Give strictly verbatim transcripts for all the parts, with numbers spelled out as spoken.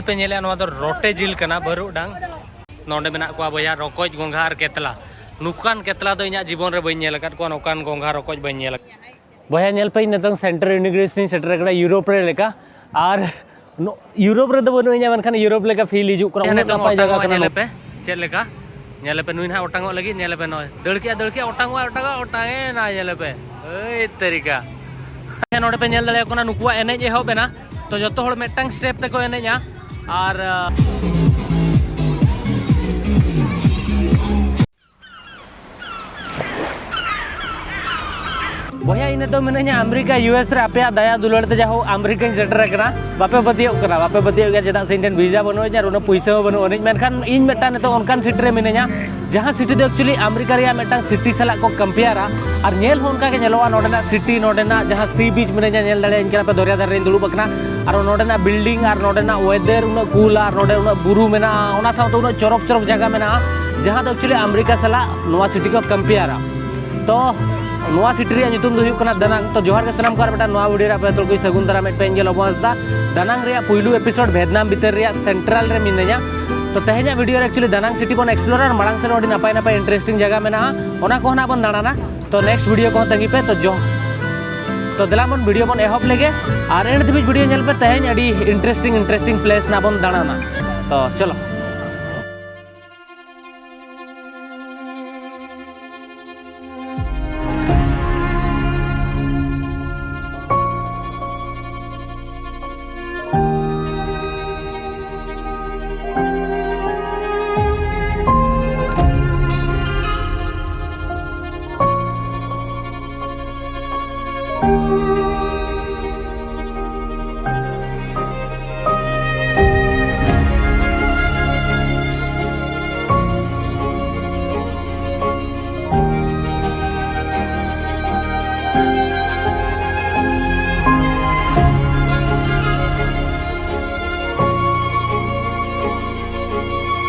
ᱯᱮ ᱧᱮᱞᱮᱜᱼᱟ, ᱱᱚᱣᱟ ᱫᱚ ᱨᱚᱴᱮ ᱡᱤᱞ ᱠᱟᱱᱟ, ᱵᱟᱹᱨᱩᱰᱟᱝ᱾ ᱱᱚᱰᱮ ᱢᱮᱱᱟᱜ ᱠᱚᱣᱟ ᱵᱚᱭᱦᱟ ᱨᱚᱠᱚᱡ, ᱜᱚᱸᱜᱷᱟ ᱟᱨ ᱠᱮᱛᱞᱟ᱾ ᱱᱚᱝᱠᱟᱱ ᱠᱮᱛᱞᱟ ᱫᱚ ᱤᱧᱟᱹᱜ ᱡᱤᱵᱚᱱ ᱨᱮ ᱵᱟᱹᱧ ᱧᱮᱞ ᱟᱠᱟᱫ ᱠᱚᱣᱟ, ᱱᱚᱝᱠᱟᱱ ᱜᱚᱸᱜᱷᱟ ᱨᱚᱠᱚᱡ ᱵᱟᱹᱧ ᱧᱮᱞ ᱟᱠᱟᱫ᱾ ᱵᱚᱭᱦᱟ ᱧᱮᱞ ᱯᱮ, ᱤᱧ ᱱᱤᱛᱚᱝ ᱥᱮᱱᱴᱨᱟᱞ ᱤᱱᱚᱜᱨᱮᱥᱚᱱ ᱤᱧ ᱥᱮᱴᱮᱨ ᱟᱠᱟᱱᱟ, ᱤᱭᱩᱨᱳᱯ ᱨᱮ ᱞᱮᱠᱟ᱾ ᱟᱨ ᱱᱚ-, ᱤᱭᱩᱨᱳᱯ ᱨᱮᱫᱚ ᱵᱟᱹᱱᱩᱜ ᱤᱧᱟ, ᱢᱮᱱᱠᱷᱟᱱ ᱤᱭᱩᱨᱳᱯ ᱞᱮᱠᱟ ᱯᱷᱤᱞ ᱦᱤᱡᱩᱜ ᱠᱟᱱᱟ᱾ ᱩᱱᱟᱹᱜ ᱱᱤᱛᱚᱝ ᱱᱟᱯᱟᱭ ᱡᱟᱭᱜᱟ ᱚᱴᱟᱝᱚᱜᱼᱟ, ᱠᱟᱱᱟ ᱧᱮᱞ ᱱᱚᱣᱟ᱾ ᱯᱮ ᱪᱮᱫ ᱞᱮᱠᱟ᱾ ᱧᱮᱞ ᱯᱮ, ᱱᱩᱭ ᱱᱟᱦᱟᱜ ᱚᱴᱟᱝᱚᱜ ᱞᱟᱹᱜᱤᱫ, ᱧᱮᱞ ᱯᱮ ᱱᱚᱜᱼᱚᱭ᱾ ᱫᱟᱹᱲ ᱠᱮᱜᱼᱟ, ᱫᱟᱹᱲ ᱠᱮᱜᱼᱟ, ᱚᱴᱟᱝᱚᱜᱼᱟ, ᱚᱴᱟᱝᱚᱜᱼᱟ, ᱚᱴᱟᱝ ᱮᱱᱟ, ᱧᱮᱞ ᱯᱮ᱾ ᱮᱭ ᱛᱟᱹᱨᱤᱠᱟ᱾ ᱱᱚᱰᱮ ᱯᱮ ᱧᱮᱞ ᱫᱟᱲᱮᱭᱟᱜ ᱠᱟᱱᱟ, ᱱᱩᱠᱩᱣᱟᱜ ᱮᱱᱮᱡ ᱮᱦᱚᱵ ᱮᱱᱟ᱾ ᱛᱚ ᱡᱚᱛᱚ ᱦᱚᱲ ᱢᱤᱫᱴᱟᱝ ᱥᱴᱮᱯ ᱛᱮᱠᱚ ᱮᱱᱮᱡᱼᱟ᱾ ᱟᱨ, ᱟᱸ, ᱵᱚᱭᱦᱟ, ᱤᱧ ᱱᱤᱛᱚᱜ ᱢᱤᱱᱟᱹᱧᱟ ᱟᱢᱮᱨᱤᱠᱟ, ᱤᱭᱩ ᱮᱥ ᱨᱮ᱾ ᱟᱯᱮᱭᱟᱜ ᱫᱟᱭᱟ ᱫᱩᱞᱟᱹᱲ ᱛᱮ ᱡᱟᱭᱦᱳᱠ ᱟᱢᱮᱨᱤᱠᱟᱧ ᱥᱮᱴᱮᱨ ᱟᱠᱟᱱᱟ᱾ ᱵᱟᱯᱮ ᱯᱟᱹᱛᱭᱟᱹᱜ ᱠᱟᱱᱟ, ᱵᱟᱯᱮ ᱯᱟᱹᱛᱭᱟᱹᱜ ᱜᱮᱭᱟ, ᱪᱮᱫᱟᱜ ᱥᱮ ᱤᱧ ᱴᱷᱮᱱ ᱵᱷᱤᱥᱟ ᱵᱟᱹᱱᱩᱜ ᱟᱹᱱᱤᱡ, ᱟᱨ ᱩᱱᱟᱹᱜ ᱯᱩᱭᱥᱟᱹ ᱦᱚᱸ ᱵᱟᱹᱱᱩᱜ ᱟᱹᱱᱤᱡ᱾ ᱢᱮᱱᱠᱷᱟᱱ ᱤᱧ ᱢᱤᱫᱴᱟᱝ ᱱᱤᱛᱚᱜ ᱚᱱᱠᱟᱱ ᱥᱤᱴᱤ ᱨᱮ ᱢᱤᱱᱟᱹᱧᱟ, ᱡᱟᱦᱟᱸ ᱥᱤᱴᱤ ᱫᱚ actually ᱟᱢᱮᱨᱤᱠᱟ ᱨᱮᱭᱟᱜ ᱢᱤᱫᱴᱟᱝ ᱥᱤᱴᱤ ᱥᱟᱞᱟᱜ ᱠᱚ ᱠᱚᱢᱯᱮᱭᱟᱨᱟ᱾ ᱟᱨ ᱧᱮᱞ ᱦᱚᱸ ᱚᱱᱠᱟ ᱜᱮ ᱧᱮᱞᱚᱜᱼᱟ, ᱱᱚᱰᱮᱱᱟᱜ ᱥᱤᱴᱤ, ᱱᱚᱰᱮᱱᱟᱜ ᱡᱟᱦᱟᱸ ᱥᱤ ᱵᱤᱪ ᱢᱤᱱᱟᱹᱧᱟ, ᱧᱮᱞ ᱫᱟᱲᱮᱭᱟᱹᱧ ᱠᱟᱱᱟ ᱯᱮ, ᱫᱚᱨᱭᱟ ᱫᱷᱟᱨᱮ ᱨᱮᱧ ᱫᱩᱲᱩᱵ ᱟᱠᱟᱱᱟ᱾ ᱟᱨ ᱱᱚᱰᱮᱱᱟᱜ ᱵᱤᱞᱰᱤᱝ ᱟᱨ ᱱᱚᱰᱮᱱᱟᱜ ᱣᱮᱫᱟᱨ ᱩᱱᱟᱹᱜ ᱠᱩᱞᱟ, ᱟᱨ ᱱᱚᱰᱮ ᱩᱱᱟᱹᱜ ᱵᱩᱨᱩ ᱢᱮᱱᱟᱜᱼᱟ, ᱚᱱᱟ ᱥᱟᱶᱛᱮ ᱩᱱᱟᱹᱜ ᱪᱚᱨᱚᱠ ᱪᱚᱨᱚᱠ ᱡᱟᱭᱜᱟ ᱢᱮᱱᱟᱜᱼᱟ, ᱡᱟᱦᱟᱸ ᱫᱚ actually ᱟᱢᱮᱨᱤᱠᱟ ᱥᱟᱞᱟᱜ ᱱᱚᱣᱟ ᱥᱤᱴᱤ ᱠᱚ ᱠᱚᱢᱯᱮᱭᱟᱨᱟ᱾ ᱛᱚ ᱱᱚᱣᱟ ᱥᱤᱴᱤ ᱨᱮᱭᱟᱜ ᱧᱩᱛᱩᱢ ᱫᱚ ᱦᱩᱭᱩᱜ ᱠᱟᱱᱟ ᱫᱟᱱᱟᱝ᱾ ᱛᱚ ᱡᱚᱦᱟᱨ ᱜᱮ ᱥᱟᱱᱟᱢ ᱠᱚ, ᱟᱨ ᱢᱤᱫᱴᱟᱝ ᱱᱚᱣᱟ ᱵᱷᱤᱰᱤᱭᱳ ᱨᱮ ᱟᱯᱮ ᱡᱚᱛᱚ ᱠᱚ ᱥᱟᱹᱜᱩᱱ ᱫᱟᱨᱟᱢᱮᱫ ᱯᱮ, ᱤᱧ ᱜᱮ ᱞᱚᱵᱚ ᱦᱟᱸᱥᱫᱟ᱾ ᱫᱟᱱᱟᱝ ᱨᱮᱭᱟᱜ ᱯᱩᱭᱞᱩ ᱮᱯᱤᱥᱳᱰ ᱵᱷᱮᱫᱱᱟᱢ ᱵᱷᱤᱛᱟᱹᱨ ᱨᱮᱭᱟᱜ ᱥᱮᱱᱴᱨᱟᱞ ᱨᱮ ᱢᱤᱱᱟᱹᱧᱟ᱾ ᱛᱚ ᱛᱮᱦᱮᱧᱟᱜ ᱵᱷᱤᱰᱤᱭᱳ ᱨᱮ actually ᱫᱟᱱᱟᱝ ᱥᱤᱴᱤ ᱵᱚᱱ ᱮᱠᱥᱯᱞᱳᱨᱟ, ᱟᱨ ᱢᱟᱲᱟᱝ ᱥᱮᱫ ᱟᱹᱰᱤ ᱱᱟᱯᱟᱭ ᱱᱟᱯᱟᱭ ᱤᱱᱴᱟᱨᱮᱥᱴᱤᱝ ᱡᱟᱭᱜᱟ ᱢᱮᱱᱟᱜᱼᱟ, ᱚᱱᱟ ᱠᱚᱦᱚᱸ ᱱᱟᱜ ᱵᱚᱱ ᱫᱟᱬᱟᱱᱟ᱾ ᱛᱚ ᱱᱮᱠᱥᱴ ᱵᱷᱤᱰᱤᱭᱳ ᱠᱚᱦᱚᱸ ᱛᱟᱺᱜᱤ ᱯᱮ᱾ ᱛᱚ ᱡᱚ-, ᱛᱚ ᱫᱮᱞᱟ ᱵᱚᱱ ᱵᱷᱤᱰᱤᱭᱳ ᱵᱚᱱ ᱮᱦᱚᱵ ᱞᱮᱜᱮ, ᱟᱨ ᱮᱱᱰ ᱫᱷᱟᱹᱵᱤᱡ ᱵᱷᱤᱰᱤᱭᱳ ᱧᱮᱞ ᱯᱮ᱾ ᱛᱮᱦᱮᱧ ᱟᱹᱰᱤ ᱤᱱᱴᱟᱨᱮᱥᱴᱤᱝ ᱤᱱᱴᱟᱨᱮᱥᱴᱤᱝ ᱯᱞᱮᱥ ᱱᱟᱜ ᱵᱚᱱ ᱫᱟᱬᱟᱱᱟ᱾ ᱛᱚ ᱪᱚᱞᱚ᱾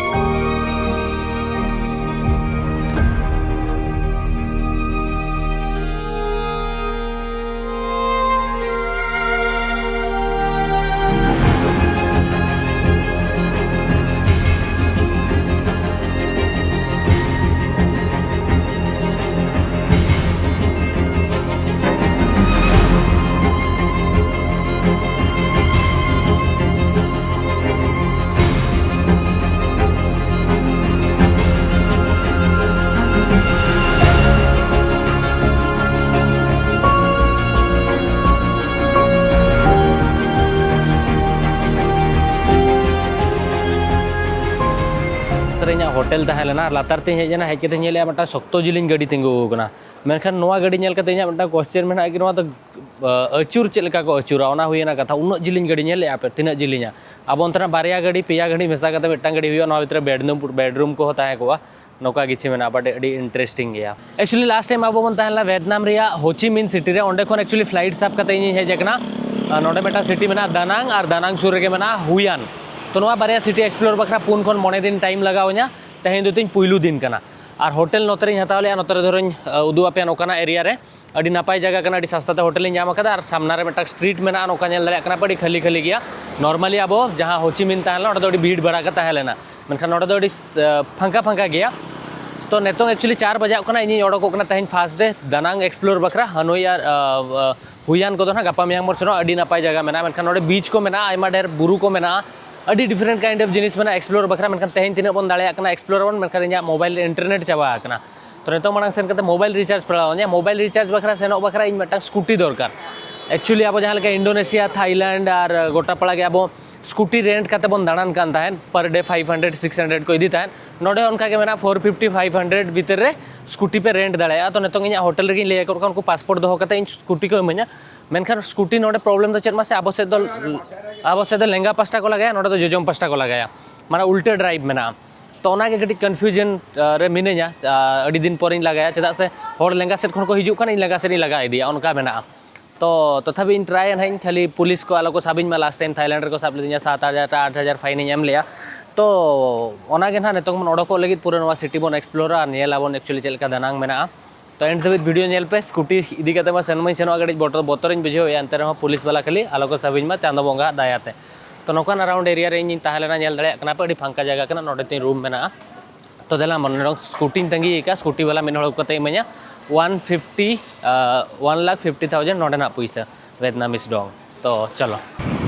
ᱤᱧᱟᱹᱜ ᱦᱳᱴᱮᱞ ᱛᱟᱦᱮᱸ ᱞᱮᱱᱟ, ᱞᱟᱛᱟᱨ ᱛᱮᱧ ᱦᱮᱡ ᱮᱱᱟ, ᱦᱮᱡ ᱠᱟᱛᱮ ᱧᱮᱞᱮᱫᱼᱟ ᱢᱤᱫᱴᱟᱝ ᱥᱚᱠᱛᱚ ᱡᱤᱞᱤᱧ ᱜᱟᱹᱰᱤ ᱛᱤᱸᱜᱩ ᱟᱠᱟᱱᱟ᱾ ᱢᱮᱱᱠᱷᱟᱱ ᱱᱚᱣᱟ ᱜᱟᱹᱰᱤ ᱧᱮᱞ ᱠᱟᱛᱮ ᱤᱧᱟᱹᱜ ᱢᱤᱫᱴᱟᱝ ᱠᱚᱥᱪᱮᱱ ᱢᱮᱱᱟᱜᱼᱟ ᱠᱤ ᱱᱚᱣᱟ ᱫᱚ ᱟᱹᱪᱩᱨ ᱪᱮᱫ ᱞᱮᱠᱟ ᱠᱚ ᱟᱹᱪᱩᱨᱟ, ᱚᱱᱟ ᱦᱩᱭᱮᱱᱟ ᱠᱟᱛᱷᱟ᱾ ᱩᱱᱟᱹᱜ ᱡᱤᱞᱤᱧ ᱜᱟᱹᱰᱤ ᱧᱮᱞᱮᱫᱼᱟ ᱯᱮ, ᱛᱤᱱᱟᱹᱜ ᱡᱤᱞᱤᱧᱟ? ᱟᱵᱚ ᱚᱱᱛᱮᱱᱟᱜ ᱵᱟᱨᱭᱟ ᱜᱟᱹᱰᱤ, ᱯᱮᱭᱟ ᱜᱟᱹᱰᱤ ᱢᱮᱥᱟ ᱠᱟᱛᱮ ᱢᱤᱫᱴᱟᱝ ᱜᱟᱹᱰᱤ ᱦᱩᱭᱩᱜᱼᱟ, ᱱᱚᱣᱟ ᱵᱷᱤᱛᱨᱤ ᱨᱮ ᱵᱮᱰᱨᱩᱢ, ᱵᱮᱰᱨᱩᱢ ᱠᱚᱦᱚᱸ ᱛᱟᱦᱮᱸ ᱠᱚᱜᱼᱟ᱾ ᱱᱚᱝᱠᱟ ᱠᱤᱪᱷᱩ ᱢᱮᱱᱟᱜᱼᱟ, but ᱟᱹᱰᱤ interesting ᱜᱮᱭᱟ᱾ Actually last time ᱟᱵᱚ ᱵᱚᱱ ᱛᱟᱦᱮᱸ ᱞᱮᱱᱟ ᱵᱷᱮᱛᱱᱟᱢ ᱨᱮᱭᱟᱜ ᱦᱳᱪᱤ ᱢᱤᱱ ᱥᱤᱴᱤ ᱨᱮ, ᱚᱸᱰᱮ ᱠᱷᱚᱱ actually flight ᱥᱟᱵ ᱠᱟᱛᱮ ᱤᱧᱤᱧ ᱦᱮᱡ ᱟᱠᱟᱱᱟ᱾ ᱟᱨ ᱱᱚᱰᱮ ᱢᱤᱫᱴᱟᱝ ᱥᱤᱴᱤ ᱢᱮᱱᱟᱜᱼᱟ ᱫᱟᱱᱟᱝ, ᱟᱨ ᱫᱟᱱᱟᱝ ᱥᱩᱨ ᱨᱮᱜᱮ ᱢᱮᱱᱟᱜᱼᱟ ᱦᱩᱭᱟᱱ᱾ ᱛᱚ ᱱᱚᱣᱟ ᱵᱟᱨᱭᱟ ᱥᱤᱴᱤ explore ᱵᱟᱠᱷᱨᱟ ᱯᱩᱱ ᱠᱷᱚᱱ ᱢᱚᱬᱮ ᱫᱤᱱ time ᱞᱟᱜᱟᱣ ᱤᱧᱟ᱾ ᱛᱮᱦᱮᱧ ᱫᱚ ᱛᱤᱧ ᱯᱩᱭᱞᱩ ᱫᱤᱱ ᱠᱟᱱᱟ᱾ ᱟᱨ ᱦᱳᱴᱮᱞ ᱱᱚᱛᱮ ᱨᱤᱧ ᱦᱟᱛᱟᱣ ᱞᱮᱜᱼᱟ, ᱱᱚᱛᱮ ᱨᱮ ᱫᱷᱚᱨᱚᱧ ᱩᱫᱩᱜ ᱟᱯᱮᱭᱟ ᱱᱚᱝᱠᱟᱱᱟᱜ area ᱨᱮ᱾ ᱟᱹᱰᱤ ᱱᱟᱯᱟᱭ ᱡᱟᱭᱜᱟ ᱠᱟᱱᱟ, ᱟᱹᱰᱤ ᱥᱟᱥᱛᱟ ᱛᱮ ᱦᱳᱴᱮᱞ ᱤᱧ ᱧᱟᱢ ᱟᱠᱟᱫᱟ᱾ ᱟᱨ ᱥᱟᱢᱱᱟ ᱨᱮ ᱢᱤᱫᱴᱟᱝ street ᱢᱮᱱᱟᱜᱼᱟ, ᱱᱚᱝᱠᱟ ᱧᱮᱞ ᱫᱟᱲᱮᱭᱟᱜ ᱠᱟᱱᱟ ᱯᱮ, ᱟᱹᱰᱤ ᱠᱷᱟᱹᱞᱤ ᱠᱷᱟᱹᱞᱤ ᱜᱮᱭᱟ᱾ Normally ᱟᱵᱚ ᱡᱟᱦᱟᱸ ᱦᱳᱪᱤ ᱢᱤᱱ ᱛᱟᱦᱮᱸ ᱞᱮᱱᱟ, ᱚᱸᱰᱮ ᱫᱚ ᱟᱹᱰᱤ ᱵᱷᱤᱲ ᱵᱷᱟᱲᱟ ᱜᱮ ᱛᱟᱦᱮᱸ ᱞᱮᱱᱟ, ᱢᱮᱱᱠᱷᱟᱱ ᱱᱚᱰᱮ ᱫᱚ ᱟᱹᱰᱤ ᱯᱷᱟᱸᱠᱟ ᱯᱷᱟᱸᱠᱟ ᱜᱮᱭᱟ᱾ ᱛᱚ ᱱᱤᱛᱚᱝ actually ᱪᱟᱨ ᱵᱟᱡᱟᱜ ᱠᱟᱱᱟ, ᱤᱧᱤᱧ ᱚᱰᱚᱠᱚᱜ ᱠᱟᱱᱟ ᱛᱮᱦᱮᱧ first day ᱫᱟᱱᱟᱝ explore ᱵᱟᱠᱷᱨᱟ᱾ ᱦᱟᱱᱳᱭ ᱟᱨ ᱦᱩᱭᱟᱱ ᱠᱚᱫᱚ ᱱᱟᱦᱟᱜ ᱜᱟᱯᱟ ᱢᱮᱭᱟᱝ ᱵᱚᱱ ᱥᱮᱱᱚᱜᱼᱟ᱾ ᱟᱹᱰᱤ ᱱᱟᱯᱟᱭ ᱡᱟᱭᱜᱟ ᱢᱮᱱᱟᱜᱼᱟ, ᱢᱮᱱᱠᱷᱟᱱ ᱱᱚᱰᱮ beach ᱠᱚ ᱢᱮᱱᱟᱜᱼᱟ, ᱟᱭᱢᱟ ᱰᱷᱮᱨ ᱵᱩᱨᱩ ᱠᱚ ᱢᱮᱱᱟᱜᱼᱟ, ᱟᱹᱰᱤ different kind of ᱡᱤᱱᱤᱥ ᱢᱮᱱᱟᱜᱼᱟ explore ᱵᱟᱠᱷᱨᱟ᱾ ᱢᱮᱱᱠᱷᱟᱱ ᱛᱮᱦᱮᱧ ᱛᱤᱱᱟᱹᱜ ᱵᱚᱱ ᱫᱟᱲᱮᱭᱟᱜ ᱠᱟᱱᱟ explore ᱟᱵᱚᱱ, ᱢᱮᱱᱠᱷᱟᱱ ᱤᱧᱟᱹᱜ mobile ᱨᱮ internet ᱪᱟᱵᱟ ᱟᱠᱟᱱᱟ᱾ ᱛᱚ ᱱᱤᱛᱚᱝ ᱢᱟᱲᱟᱝ ᱥᱮᱱ ᱠᱟᱛᱮ mobile recharge ᱯᱟᱲᱟᱣ ᱤᱧᱟᱹ᱾ Mobile recharge ᱵᱟᱠᱷᱨᱟ ᱥᱮᱱᱚᱜ ᱵᱟᱠᱷᱨᱟ ᱤᱧ ᱢᱤᱫᱴᱟᱝ scooty ᱫᱚᱨᱠᱟᱨ᱾ Actually ᱟᱵᱚ ᱡᱟᱦᱟᱸ ᱞᱮᱠᱟ ᱤᱱᱰᱳᱱᱮᱥᱤᱭᱟ, ᱛᱷᱟᱭᱞᱮᱱᱰ ᱟᱨ ᱜᱚᱴᱟ ᱯᱟᱲᱟ ᱜᱮ ᱟᱵᱚ scooty rent ᱠᱟᱛᱮ ᱵᱚᱱ ᱫᱟᱬᱟᱱ ᱠᱟᱱ ᱛᱟᱦᱮᱸᱫ, per day five hundred six hundred ᱠᱚ ᱤᱫᱤ ᱛᱟᱦᱮᱸᱫ᱾ ᱱᱚᱰᱮ ᱚᱱᱠᱟ ᱜᱮ ᱢᱮᱱᱟᱜᱼᱟ, four fifty five hundred ᱵᱷᱤᱛᱤᱨ ᱨᱮ scooty ᱯᱮ rent ᱫᱟᱲᱮᱭᱟᱜᱼᱟ᱾ ᱛᱚ ᱱᱤᱛᱚᱝ ᱤᱧᱟᱹᱜ ᱦᱳᱴᱮᱞ ᱨᱮᱜᱮᱧ ᱞᱟᱹᱭ ᱟᱠᱚ ᱠᱟᱱᱟ, ᱩᱱᱠᱩ passport ᱫᱚᱦᱚ ᱠᱟᱛᱮ ᱤᱧ scooty ᱠᱚ ᱤᱢᱟᱹᱧᱟ᱾ ᱢᱮᱱᱠᱷᱟᱱ scooty ᱱᱚᱰᱮ problem ᱫᱚ ᱪᱮᱫ ᱢᱟᱥᱮ, ᱟᱵᱚ ᱥᱮᱫ ᱫᱚ, ᱟᱵᱚ ᱥᱮᱫ ᱫᱚ ᱞᱮᱸᱜᱟ ᱯᱟᱥᱴᱟ ᱠᱚ ᱞᱟᱜᱟᱭᱟ, ᱱᱚᱰᱮ ᱫᱚ ᱡᱚᱡᱚᱢ ᱯᱟᱥᱴᱟ ᱠᱚ ᱞᱟᱜᱟᱭᱟ, ᱢᱟᱱᱮ ᱩᱞᱴᱟᱹ drive ᱢᱮᱱᱟᱜᱼᱟ᱾ ᱛᱚ ᱚᱱᱟᱜᱮ ᱠᱟᱹᱴᱤᱡ confusion ᱨᱮ ᱢᱤᱱᱟᱹᱧᱟ᱾ ᱟᱹᱰᱤ ᱫᱤᱱ ᱯᱚᱨᱤᱧ ᱞᱟᱜᱟᱭᱟ, ᱪᱮᱫᱟᱜ ᱥᱮ ᱦᱚᱲ ᱞᱮᱸᱜᱟ ᱥᱮᱫ ᱠᱷᱚᱱ ᱠᱚ ᱦᱤᱡᱩᱜ ᱠᱷᱟᱱ ᱤᱧ ᱞᱮᱸᱜᱟ ᱥᱮᱫ ᱤᱧ ᱞᱟᱜᱟ ᱤᱫᱤᱭᱟ, ᱚᱱᱠᱟ ᱢᱮᱱᱟᱜᱼᱟ᱾ ᱛᱚ ᱛᱚᱛᱷᱟᱯᱤ ᱤᱧ ᱴᱨᱟᱭᱟ ᱱᱟᱦᱟᱜ ᱤᱧ, ᱠᱷᱟᱹᱞᱤ ᱯᱩᱞᱤᱥ ᱠᱚ ᱟᱞᱚ ᱠᱚ ᱥᱟᱵᱤᱧ ᱢᱟ᱾ Last time ᱛᱷᱟᱭᱞᱮᱱᱰ ᱨᱮᱠᱚ ᱥᱟᱵ ᱞᱤᱫᱤᱧᱟ, ᱥᱟᱛ ᱦᱟᱡᱟᱨ ᱴᱟᱠᱟ, ᱟᱴ ᱦᱟᱡᱟᱨ fine ᱤᱧ ᱮᱢ ᱞᱮᱜᱼᱟ᱾ ᱛᱚ ᱚᱱᱟᱜᱮ ᱱᱟᱦᱟᱜ ᱱᱤᱛᱚᱝ ᱵᱚᱱ ᱚᱰᱚᱠᱚᱜ ᱞᱟᱹᱜᱤᱫ ᱯᱩᱨᱟᱹ ᱱᱚᱣᱟ city ᱵᱚᱱ explore ᱟ ᱟᱨ ᱧᱮᱞ ᱟᱵᱚᱱ actually ᱪᱮᱫ ᱞᱮᱠᱟ ᱫᱟᱱᱟᱝ ᱢᱮᱱᱟᱜᱼᱟ᱾ ᱛᱚ end ᱫᱷᱟᱹᱵᱤᱡ video ᱧᱮᱞ ᱯᱮ᱾ Scooty ᱤᱫᱤ ᱠᱟᱛᱮ ᱢᱟ ᱥᱮᱱ ᱢᱟᱧ ᱥᱮᱱᱚᱜᱼᱟ, ᱠᱟᱹᱴᱤᱡ ᱵᱚᱛᱚᱨ, ᱵᱚᱛᱚᱨᱤᱧ ᱵᱩᱡᱷᱟᱹᱣᱮᱫᱼᱟ, ᱮᱱᱛᱮ ᱨᱮᱦᱚᱸ ᱯᱩᱞᱤᱥ ᱵᱟᱞᱟ ᱠᱷᱟᱹᱞᱤ ᱟᱞᱚ ᱠᱚ ᱥᱟᱵᱤᱧ ᱢᱟ ᱪᱟᱸᱫᱚ ᱵᱚᱸᱜᱟᱣᱟᱜ ᱫᱟᱭᱟᱛᱮ᱾ ᱛᱚ ᱱᱚᱝᱠᱟᱱ around area ᱨᱮ ᱤᱧᱤᱧ ᱛᱟᱦᱮᱸ ᱞᱮᱱᱟ, ᱧᱮᱞ ᱫᱟᱲᱮᱭᱟᱜ ᱠᱟᱱᱟ ᱯᱮ ᱟᱹᱰᱤ ᱯᱷᱟᱸᱠᱟ ᱡᱟᱭᱜᱟ ᱠᱟᱱᱟ, ᱱᱚᱰᱮ ᱛᱤᱧ room ᱢᱮᱱᱟᱜᱼᱟ᱾ ᱛᱚ ᱫᱮᱞᱟ ᱢᱚᱱᱮ ᱨᱚᱝ scootyᱧ ᱛᱟᱺᱜᱤ ᱟᱠᱟᱫᱼᱟ, scooty ᱵᱟᱞᱟ ᱢᱤᱫ ᱦᱚᱲ ᱠᱟᱛᱮ ᱤᱢᱟᱹᱧᱟ one fifty, one lakh fifty thousand ᱱᱚᱰᱮᱱᱟᱜ ᱯᱩᱭᱥᱟᱹ, Vietnamese dong᱾ ᱛᱚ ᱪᱚᱞᱚ᱾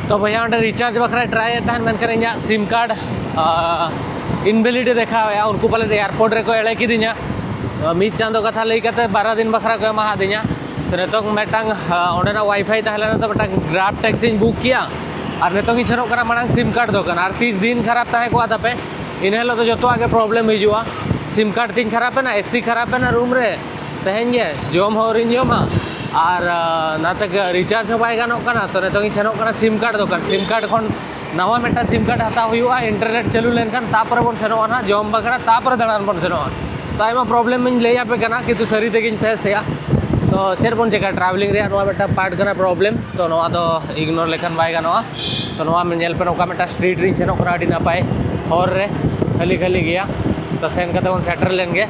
ᱛᱚ ᱵᱚᱭᱦᱟ ᱚᱸᱰᱮ recharge ᱵᱟᱠᱷᱨᱟ try ᱮᱫ ᱛᱟᱦᱮᱱ, ᱢᱮᱱᱠᱷᱟᱱ ᱤᱧᱟᱹᱜ SIM card invalid ᱮ ᱫᱮᱠᱷᱟᱣᱮᱫᱼᱟ᱾ ᱩᱱᱠᱩ ᱯᱟᱞᱮᱫ airport ᱨᱮᱠᱚ ᱮᱲᱮ ᱠᱤᱫᱤᱧᱟ᱾ ᱢᱤᱫ ᱪᱟᱸᱫᱚ ᱠᱟᱛᱷᱟ ᱞᱟᱹᱭ ᱠᱟᱛᱮ ᱵᱟᱨᱟ ᱫᱤᱱ ᱵᱟᱠᱷᱨᱟ ᱠᱚ ᱮᱢᱟᱦᱟᱫᱤᱧᱟ᱾ ᱛᱚ ᱱᱤᱛᱚᱝ ᱢᱤᱫᱴᱟᱝ ᱚᱸᱰᱮᱱᱟᱜ WiFi ᱛᱟᱦᱮᱸ ᱞᱮᱱᱟ, ᱛᱚ ᱢᱤᱫᱴᱟᱝ Grab taxiᱧ book ᱠᱮᱜᱼᱟ᱾ ᱟᱨ ᱱᱤᱛᱚᱝ ᱤᱧ ᱥᱮᱱᱚᱜ ᱠᱟᱱᱟ ᱢᱟᱲᱟᱝ SIM card ᱫᱚᱠᱟᱱ᱾ ᱟᱨ ᱛᱤᱥ ᱫᱤᱱ ᱠᱷᱟᱨᱟᱯ ᱛᱟᱦᱮᱸ ᱠᱚᱜᱼᱟ ᱛᱟᱯᱮ, ᱤᱱᱟᱹ ᱦᱤᱞᱳᱜ ᱫᱚ ᱡᱚᱛᱚᱣᱟᱜ ᱜᱮ ᱯᱨᱚᱵᱞᱮᱢ ᱦᱤᱡᱩᱜᱼᱟ᱾ ᱥᱤᱢ ᱠᱟᱨᱰ ᱛᱤᱧ ᱠᱷᱟᱨᱟᱯ ᱮᱱᱟ, ᱮᱥᱤ ᱠᱷᱟᱨᱟᱯ ᱮᱱᱟ ᱨᱩᱢ ᱨᱮ, ᱛᱮᱦᱮᱧ ᱜᱮ ᱡᱚᱢ ᱦᱚᱸ ᱟᱹᱣᱨᱤᱧ ᱡᱚᱢᱟ, ᱟᱨ ᱱᱟᱛᱮ ᱨᱤᱪᱟᱨᱡᱽ ᱦᱚᱸ ᱵᱟᱭ ᱜᱟᱱᱚᱜ ᱠᱟᱱᱟ᱾ ᱛᱚ ᱱᱤᱛᱚᱝ ᱤᱧ ᱥᱮᱱᱚᱜ ᱠᱟᱱᱟ ᱥᱤᱢ ᱠᱟᱨᱰ ᱫᱚᱠᱟᱱ᱾ ᱥᱤᱢ ᱠᱟᱨᱰ ᱠᱷᱚᱱ ᱱᱟᱣᱟ ᱢᱤᱫᱴᱟᱝ ᱥᱤᱢ ᱠᱟᱨᱰ ᱦᱟᱛᱟᱣ ᱦᱩᱭᱩᱜᱼᱟ, ᱤᱱᱴᱟᱨᱱᱮᱴ ᱪᱟᱹᱞᱩ ᱞᱮᱱᱠᱷᱟᱱ ᱛᱟᱯᱚᱨᱮ ᱵᱚᱱ ᱥᱮᱱᱚᱜᱼᱟ ᱱᱟᱦᱟᱜ ᱡᱚᱢ ᱵᱟᱠᱷᱨᱟ, ᱛᱟᱯᱚᱨᱮ ᱫᱟᱬᱟᱱ ᱵᱚᱱ ᱥᱮᱱᱚᱜᱼᱟ᱾ ᱛᱚ ᱟᱭᱢᱟ ᱯᱨᱚᱵᱞᱮᱢ ᱤᱧ ᱞᱟᱹᱭ ᱟᱯᱮ ᱠᱟᱱᱟ, ᱠᱤᱱᱛᱩ ᱥᱟᱹᱨᱤ ᱛᱮᱜᱮᱧ ᱯᱷᱮᱥ ᱮᱜᱼᱟ᱾ ᱛᱚ ᱪᱮᱫ ᱵᱚᱱ ᱪᱮᱠᱟ, ᱴᱨᱟᱵᱷᱮᱞᱤᱝ ᱨᱮᱭᱟᱜ ᱱᱚᱣᱟ ᱢᱤᱫᱴᱟᱝ ᱯᱟᱨᱴ ᱠᱟᱱᱟ ᱯᱨᱚᱵᱞᱮᱢ, ᱛᱚ ᱱᱚᱣᱟ ᱫᱚ ᱤᱜᱱᱳᱨ ᱞᱮᱠᱷᱟᱱ ᱵᱟᱭ ᱜᱟᱱᱚᱜᱼᱟ᱾ ᱛᱚ ᱱᱚᱣᱟ ᱧᱮᱞ ᱯᱮ, ᱱᱚᱝᱠᱟ ᱢᱤᱫᱴᱟᱝ ᱥᱴᱨᱤᱴ ᱨᱤᱧ ᱥᱮᱱᱚᱜ ᱠᱟᱱᱟ, ᱟᱹᱰᱤ ᱱᱟᱯᱟᱭ ᱦᱚᱨ ᱨᱮ, ᱠᱷᱟᱹᱞᱤ ᱠᱷᱟᱹᱞᱤ ᱜᱮᱭᱟ᱾ ᱛᱚ ᱥᱮᱱ ᱠᱟᱛᱮ ᱵᱚᱱ ᱥᱮᱴᱮᱨ ᱞᱮᱱ ᱜᱮ᱾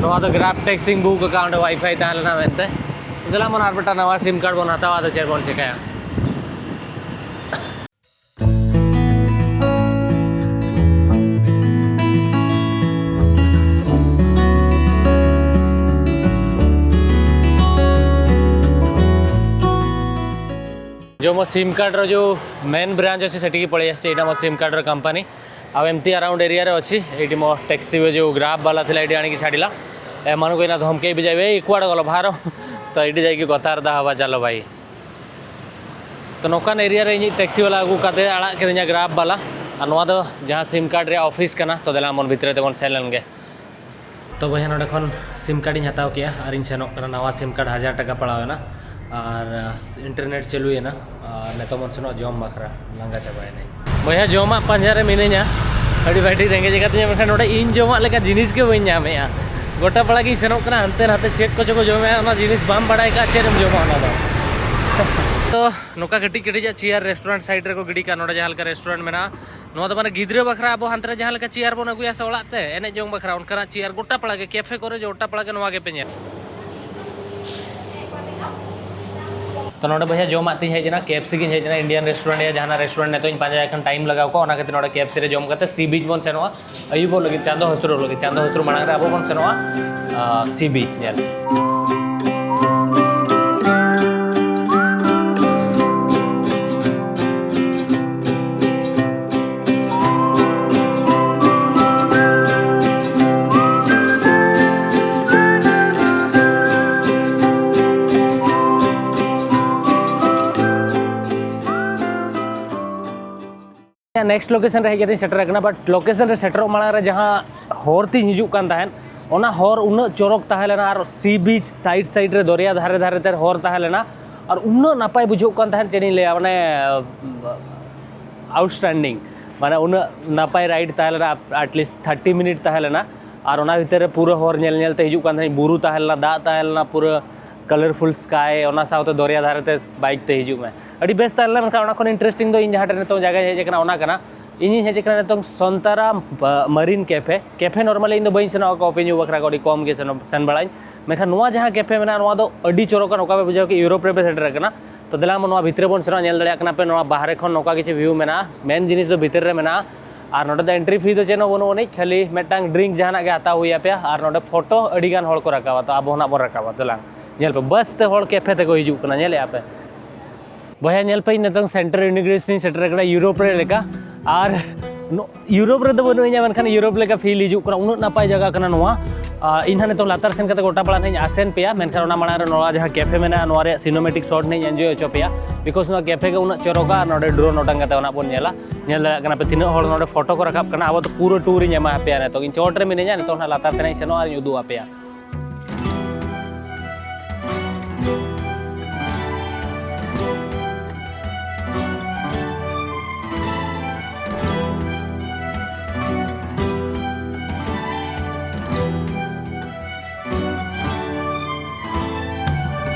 ᱱᱚᱣᱟ ᱫᱚ ᱜᱨᱟᱯ ᱴᱮᱠᱥᱤᱧ ᱵᱩᱠ ᱟᱠᱟᱫᱼᱟ, ᱚᱸᱰᱮ ᱣᱟᱭᱯᱷᱟᱭ ᱛᱟᱦᱮᱸ ᱞᱮᱱᱟ ᱢᱮᱱᱛᱮ᱾ ᱫᱮᱞᱟ ᱵᱚᱱ ᱟᱨ ᱢᱤᱫᱴᱟᱝ ᱱᱟᱣᱟ ᱥᱤᱢ ᱠᱟᱨᱰ ᱵᱚᱱ ᱦᱟᱛᱟᱣᱟ, ᱟᱫᱚ ᱪᱮᱫ ᱵᱚᱱ ᱪᱮᱠᱟᱭᱟ᱾ जो मो सिम कार्ड रो जो मेन ब्रांच अच्छे, सेठी की पड़े आसचे, एटा मो सिम कार्ड रो कंपनी। अब एमती अराउंड एरिया रे अच्छी, एटी मो टैक्सी वे जो ग्राफ वाला थिला, एटी आने की छाड़िला। ए मनु को इना धमके भी जावे, "ए, कुआड़ गलो बाहर?" तो एटी जाके कतार दा हवा, चलो भाई। तो नौकान एरिया रे इनी टैक्सी वाला आगू काते आड़ा के दिना ग्राफ वाला। आ नोवा दो जहाँ सिम कार्ड रे ऑफिस कना, तो देला मन भीतरे ते बन सेलन गे। तो ᱵᱚᱭᱦᱟ, ᱱᱚᱰᱮ ᱠᱷᱚᱱ ᱥᱤᱢ ᱠᱟᱨᱰ ᱤᱧ ᱦᱟᱛᱟᱣ ᱠᱮᱜᱼᱟ ᱟᱨᱤᱧ ᱥᱮᱱᱚᱜ ᱠᱟᱱᱟ᱾ ᱱᱟᱣᱟ ᱥᱤᱢ ᱠᱟᱨᱰ ᱦᱟᱡᱟᱨ ᱴᱟᱠᱟ ᱯᱟᱲᱟᱣ ᱮᱱᱟ ᱟᱨ ᱤᱱᱴᱟᱨᱱᱮᱴ ᱪᱟᱹᱞᱩᱭᱮᱱᱟ᱾ ᱟᱨ ᱱᱤᱛᱚᱜ ᱵᱚᱱ ᱥᱮᱱᱚᱜᱼᱟ ᱡᱚᱢ ᱵᱟᱠᱷᱨᱟ, ᱞᱟᱸᱜᱟ ᱪᱟᱵᱟᱭᱮᱱᱟᱹᱧ᱾ ᱵᱚᱭᱦᱟ, ᱡᱚᱢᱟᱜ ᱯᱟᱸᱡᱟ ᱨᱮ ᱢᱤᱱᱟᱹᱧᱟ, ᱟᱹᱰᱤ ᱵᱟᱹᱲᱛᱤ ᱨᱮᱸᱜᱮᱡ ᱟᱠᱟᱫᱤᱧᱟ, ᱢᱮᱱᱠᱷᱟᱱ ᱱᱚᱰᱮ ᱤᱧ ᱡᱚᱢᱟᱜ ᱞᱮᱠᱟ ᱡᱤᱱᱤᱥ ᱜᱮ ᱵᱟᱹᱧ ᱧᱟᱢᱮᱜᱼᱟ᱾ ᱜᱚᱴᱟ ᱯᱟᱲᱟ ᱜᱤᱧ ᱥᱮᱱᱚᱜ ᱠᱟᱱᱟ, ᱦᱟᱱᱛᱮ ᱱᱟᱛᱮ ᱪᱮᱫ ᱠᱚᱪᱚ ᱠᱚ ᱡᱚᱢᱮᱜᱼᱟ, ᱚᱱᱟ ᱡᱤᱱᱤᱥ ᱵᱟᱢ ᱵᱟᱲᱟᱭ ᱠᱟᱜᱼᱟ ᱪᱮᱫ ᱮᱢ ᱡᱚᱢᱟ ᱚᱱᱟ ᱫᱚ᱾ ᱛᱚ ᱱᱚᱝᱠᱟ ᱠᱟᱹᱴᱤᱡ ᱠᱟᱹᱴᱤᱡᱟᱜ ᱪᱮᱭᱟᱨ ᱨᱮᱥᱴᱩᱨᱮᱱᱴ ᱥᱟᱭᱤᱰ ᱨᱮᱠᱚ ᱜᱤᱰᱤ ᱠᱟᱜᱼᱟ, ᱱᱚᱰᱮ ᱡᱟᱦᱟᱸ ᱞᱮᱠᱟ ᱨᱮᱥᱴᱩᱨᱮᱱᱴ ᱢᱮᱱᱟᱜᱼᱟ, ᱱᱚᱣᱟ ᱫᱚ ᱢᱟᱱᱮ ᱜᱤᱫᱽᱨᱟᱹ ᱵᱟᱠᱷᱨᱟ ᱟᱵᱚ ᱦᱟᱱᱛᱮ ᱨᱮ ᱡᱟᱦᱟᱸ ᱞᱮᱠᱟ ᱪᱮᱭᱟᱨ ᱵᱚᱱ ᱟᱹᱜᱩᱭᱟ ᱥᱮ ᱚᱲᱟᱜ ᱛᱮ ᱮᱱᱮᱡ ᱡᱚᱝ ᱵᱟᱠᱷᱨᱟ, ᱚᱱᱠᱟᱱᱟᱜ ᱪᱮᱭᱟᱨ ᱜᱚᱴᱟ ᱯᱟᱲᱟ ᱜᱮ, ᱠᱮᱯᱷᱮ ᱠᱚᱨᱮ ᱜᱚᱴᱟ ᱯᱟᱲᱟ ᱜᱮ ᱱᱚᱣᱟ ᱜᱮᱯᱮ ᱧᱮᱞ᱾ ᱛᱚ ᱱᱚᱰᱮ ᱵᱚᱭᱦᱟ ᱡᱚᱢᱟᱜ ᱛᱤᱧ ᱦᱮᱡ ᱮᱱᱟ, ᱠᱮ ᱮᱯᱷ ᱥᱤ ᱜᱤᱧ ᱦᱮᱡ ᱮᱱᱟ, ᱤᱱᱰᱤᱭᱟᱱ ᱨᱮᱥᱴᱩᱨᱮᱱᱴ ᱭᱟ ᱡᱟᱦᱟᱱᱟᱜ ᱨᱮᱥᱴᱩᱨᱮᱱᱴ ᱱᱤᱛᱚᱜ ᱤᱧ ᱯᱟᱸᱡᱟᱭ ᱠᱷᱟᱱ ᱴᱟᱭᱤᱢ ᱞᱟᱜᱟᱣ ᱠᱚᱜᱼᱟ, ᱚᱱᱟ ᱠᱷᱟᱹᱛᱤᱨ ᱱᱚᱰᱮ ᱠᱮ ᱮᱯᱷ ᱥᱤ ᱨᱮ ᱡᱚᱢ ᱠᱟᱛᱮ ᱥᱤ ᱵᱤᱪ ᱵᱚᱱ ᱥᱮᱱᱚᱜᱼᱟ᱾ ᱟᱹᱭᱩᱵᱚᱜ ᱞᱟᱹᱜᱤᱫ, ᱪᱟᱸᱫᱚ ᱦᱟᱹᱥᱩᱨᱚᱜ ᱞᱟᱹᱜᱤᱫ, ᱪᱟᱸᱫᱚ ᱦᱟᱹᱥᱩᱨ ᱢᱟᱲᱟᱝ ᱨᱮ ᱟᱵᱚ ᱵᱚᱱ ᱥᱮᱱᱚᱜᱼᱟ, ᱟᱸ, ᱥᱤ ᱵᱤᱪ ᱧᱮᱞ᱾ ᱱᱮᱠᱥᱴ ᱞᱳᱠᱮᱥᱚᱱ ᱨᱮ ᱦᱮᱡ ᱠᱟᱛᱮᱧ ᱥᱮᱴᱮᱨ ᱟᱠᱟᱱᱟ, ᱵᱟᱴ ᱞᱳᱠᱮᱥᱚᱱ ᱨᱮ ᱥᱮᱴᱮᱨᱚᱜ ᱢᱟᱲᱟᱝ ᱨᱮ ᱡᱟᱦᱟᱸ ᱦᱚᱨ ᱛᱤᱧ ᱦᱤᱡᱩᱜ ᱠᱟᱱ ᱛᱟᱦᱮᱸᱫ, ᱚᱱᱟ ᱦᱚᱨ ᱩᱱᱟᱹᱜ ᱪᱚᱨᱚᱠ ᱛᱟᱦᱮᱸ ᱞᱮᱱᱟ, ᱟᱨ ᱥᱤ ᱵᱤᱪ ᱥᱟᱭᱤᱰ ᱥᱟᱭᱤᱰ ᱨᱮ, ᱫᱚᱨᱭᱟ ᱫᱷᱟᱨᱮ ᱫᱷᱟᱨᱮ ᱛᱮ ᱦᱚᱨ ᱛᱟᱦᱮᱸ ᱞᱮᱱᱟ, ᱟᱨ ᱩᱱᱟᱹᱜ ᱱᱟᱯᱟᱭ ᱵᱩᱡᱷᱟᱹᱜ ᱠᱟᱱ ᱛᱟᱦᱮᱸᱫ, ᱪᱮᱫ ᱤᱧ ᱞᱟᱹᱭᱟ, ᱢᱟᱱᱮ ᱟᱣᱩᱴᱥᱴᱮᱱᱰᱤᱝ, ᱢᱟᱱᱮ ᱩᱱᱟᱹᱜ ᱱᱟᱯᱟᱭ ᱨᱟᱭᱤᱰ ᱛᱟᱦᱮᱸ ᱞᱮᱱᱟ, ᱮᱴᱞᱤᱥᱴ ᱛᱷᱟᱨᱴᱤ ᱢᱤᱱᱤᱴ ᱛᱟᱦᱮᱸ ᱞᱮᱱᱟ᱾ ᱟᱨ ᱚᱱᱟ ᱵᱷᱤᱛᱤᱨ ᱨᱮ ᱯᱩᱨᱟᱹ ᱦᱚᱨ ᱧᱮᱞ ᱧᱮᱞ ᱛᱮ ᱦᱤᱡᱩᱜ ᱠᱟᱱ ᱛᱟᱦᱮᱸᱫ, ᱵᱩᱨᱩ ᱛᱟᱦᱮᱸ ᱞᱮᱱᱟ, ᱫᱟᱜ ᱛᱟᱦᱮᱸ ᱞᱮᱱᱟ, ᱯᱩᱨᱟᱹ ᱠᱟᱞᱟᱨᱯᱷᱩᱞ ᱥᱠᱟᱭ, ᱚᱱᱟ ᱥᱟᱶᱛᱮ ᱫᱚᱨᱭᱟ ᱫᱷᱟᱨᱮ ᱛᱮ ᱵᱟᱭᱤᱠ ᱛᱮ ᱦᱤᱡᱩᱜ ᱢᱮ, ᱟᱹᱰᱤ ᱵᱮᱥ ᱛᱟᱦᱮᱸ ᱞᱮᱱᱟ᱾ ᱢᱮᱱᱠᱷᱟᱱ ᱚᱱᱟ ᱠᱷᱚᱱ ᱤᱱᱴᱟᱨᱮᱥᱴᱤᱝ ᱫᱚ ᱤᱧ ᱡᱟᱦᱟᱸ ᱴᱷᱮᱱ ᱱᱤᱛᱚᱝ ᱡᱟᱭᱜᱟᱧ ᱦᱮᱡ ᱟᱠᱟᱱᱟ, ᱚᱱᱟ ᱠᱟᱱᱟ᱾ ᱤᱧᱤᱧ ᱦᱮᱡ ᱟᱠᱟᱱᱟ ᱱᱤᱛᱚᱝ ᱥᱚᱱᱛᱟᱨᱟ ᱢᱟᱨᱤᱱ ᱠᱮᱯᱷᱮ᱾ ᱠᱮᱯᱷᱮ ᱱᱚᱨᱢᱟᱞᱤ ᱤᱧ ᱫᱚ ᱵᱟᱹᱧ ᱥᱮᱱᱚᱜᱼᱟ, ᱠᱚᱯᱷᱤ ᱧᱩ ᱵᱟᱠᱷᱨᱟ ᱜᱮ ᱟᱹᱰᱤ ᱠᱚᱢ ᱜᱮ ᱥᱮᱱᱚᱜ, ᱥᱮᱱ ᱵᱟᱲᱟᱜ ᱟᱹᱧ᱾ ᱢᱮᱱᱠᱷᱟᱱ ᱱᱚᱣᱟ ᱡᱟᱦᱟᱸ ᱠᱮᱯᱷᱮ ᱢᱮᱱᱟᱜᱼᱟ, ᱱᱚᱣᱟ ᱫᱚ ᱟᱹᱰᱤ ᱪᱚᱨᱚᱠᱟ, ᱱᱚᱝᱠᱟ ᱯᱮ ᱵᱩᱡᱷᱟᱹᱣᱟ ᱠᱤ ᱤᱭᱩᱨᱳᱯ ᱨᱮᱯᱮ ᱥᱮᱴᱮᱨ ᱟᱠᱟᱱᱟ᱾ ᱛᱚ ᱫᱮᱞᱟ ᱱᱚᱣᱟ ᱵᱷᱤᱛᱨᱤ ᱨᱮᱵᱚᱱ ᱥᱮᱱᱚᱜᱼᱟ, ᱧᱮᱞ ᱫᱟᱲᱮᱭᱟᱜ ᱠᱟᱱᱟ ᱯᱮ, ᱱᱚᱣᱟ ᱵᱟᱦᱨᱮ ᱠᱷᱚᱱ ᱱᱚᱝᱠᱟ ᱠᱤᱪᱷᱩ ᱵᱷᱤᱭᱩ ᱢᱮᱱᱟᱜᱼᱟ᱾ ᱢᱮᱱ ᱡᱤᱱᱤᱥ ᱫᱚ ᱵᱷᱤᱛᱤᱨ ᱨᱮ ᱢᱮᱱᱟᱜᱼᱟ᱾ ᱟᱨ ᱱᱚᱰᱮ ᱫᱚ ᱮᱱᱴᱨᱤ ᱯᱷᱤ ᱫᱚ ᱪᱮᱫ ᱦᱚᱸ ᱵᱟᱹᱱᱩᱜ ᱟᱹᱱᱤᱡ, ᱠᱷᱟᱹᱞᱤ ᱢᱤᱫᱴᱟᱝ ᱰᱨᱤᱝᱠ ᱡᱟᱦᱟᱱᱟᱜ ᱜᱮ ᱦᱟᱛᱟᱣ ᱦᱩᱭ ᱟᱯᱮᱭᱟ᱾ ᱟᱨ ᱱᱚᱰᱮ ᱯᱷᱳᱴᱳ ᱟᱹᱰᱤ ᱜᱟᱱ ᱦᱚᱲ ᱠᱚ ᱨᱟᱠᱟᱵᱟ, ᱛᱚ ᱟᱵᱚ ᱦᱚᱸ ᱱᱟᱜ ᱵᱚᱱ ᱨᱟᱠᱟᱵᱟ᱾ ᱛᱚ ᱞᱟᱝ ᱧᱮᱞ ᱯᱮ, ᱵᱟᱥ ᱛᱮ ᱦᱚᱲ ᱠᱮᱯᱷᱮ ᱛᱮᱠᱚ ᱦᱤᱡᱩᱜ ᱠᱟᱱᱟ, ᱧᱮᱞᱮᱫᱼᱟ ᱯᱮ᱾ ᱵᱚᱭᱦᱟ, ᱧᱮᱞ ᱯᱮ, ᱤᱧ ᱱᱤᱛᱚᱝ ᱥᱮᱱᱴᱨᱟᱞ ᱤᱭᱩᱱᱤᱵᱷᱟᱨᱥᱤᱴᱤᱧ ᱥᱮᱴᱮᱨ ᱟᱠᱟᱱᱟ, ᱤᱭᱩᱨᱳᱯ ᱨᱮ ᱞᱮᱠᱟ᱾ ᱟᱨ ᱱᱚ-, ᱤᱭᱩᱨᱳᱯ ᱨᱮᱫᱚ ᱵᱟᱹᱱᱩᱜ ᱤᱧᱟ, ᱢᱮᱱᱠᱷᱟᱱ ᱤᱭᱩᱨᱳᱯ ᱞᱮᱠᱟ ᱯᱷᱤᱞ ᱦᱤᱡᱩᱜ ᱠᱟᱱᱟ, ᱩᱱᱟᱹᱜ ᱱᱟᱯᱟᱭ ᱡᱟᱭᱜᱟ ᱠᱟᱱᱟ ᱱᱚᱣᱟ᱾ ᱟᱨ ᱤᱧ ᱦᱟᱸᱜ ᱱᱤᱛᱚᱝ ᱞᱟᱛᱟᱨ ᱥᱮᱱ ᱠᱟᱛᱮ ᱜᱚᱴᱟ ᱯᱟᱲᱟ ᱦᱟᱸᱜ ᱤᱧ ᱟᱥᱮᱱ ᱯᱮᱭᱟ, ᱢᱮᱱᱠᱷᱟᱱ ᱚᱱᱟ ᱢᱟᱲᱟᱝ ᱨᱮ ᱱᱚᱣᱟ ᱡᱟᱦᱟᱸ ᱠᱮᱯᱷᱮ ᱢᱮᱱᱟᱜᱼᱟ, ᱱᱚᱣᱟ ᱨᱮᱭᱟᱜ ᱥᱤᱱᱮᱢᱮᱴᱤᱠ ᱥᱚᱴ ᱦᱟᱸᱜ ᱤᱧ ᱮᱱᱡᱚᱭ ᱦᱚᱪᱚ ᱯᱮᱭᱟ, ᱵᱤᱠᱚᱡᱽ ᱱᱚᱣᱟ ᱠᱮᱯᱷᱮ ᱜᱮ ᱩᱱᱟᱹᱜ ᱪᱚᱨᱚᱠᱟ᱾ ᱟᱨ ᱱᱚᱰᱮ ᱰᱨᱳᱱ ᱚᱴᱟᱝ ᱠᱟᱛᱮ ᱚᱱᱟ ᱵᱚᱱ ᱧᱮᱞᱟ᱾ ᱧᱮᱞ ᱫᱟᱲᱮᱭᱟᱜ ᱠᱟᱱᱟ ᱯᱮ ᱛᱤᱱᱟᱹᱜ ᱦᱚᱲ ᱱᱚᱰᱮ ᱯᱷᱳᱴᱳ ᱠᱚ ᱨᱟᱠᱟᱵ ᱠᱟᱱᱟ᱾ ᱟᱵᱚ ᱫᱚ ᱯᱩᱨᱟᱹ ᱴᱩᱨ ᱤᱧ ᱮᱢᱟ ᱯᱮᱭᱟ ᱱᱤᱛᱚᱜ᱾ ᱤᱧ ᱪᱚᱴ ᱨᱮ ᱢᱤᱱᱟᱹᱧᱟ, ᱱᱤᱛᱚᱜ ᱦᱟᱸᱜ ᱞᱟᱛᱟᱨ ᱛᱮ ᱦᱟᱸᱜ ᱤᱧ ᱥᱮᱱᱚᱜᱼᱟ ᱟᱨᱤᱧ ᱩᱫᱩᱜ ᱟᱯᱮᱭᱟ᱾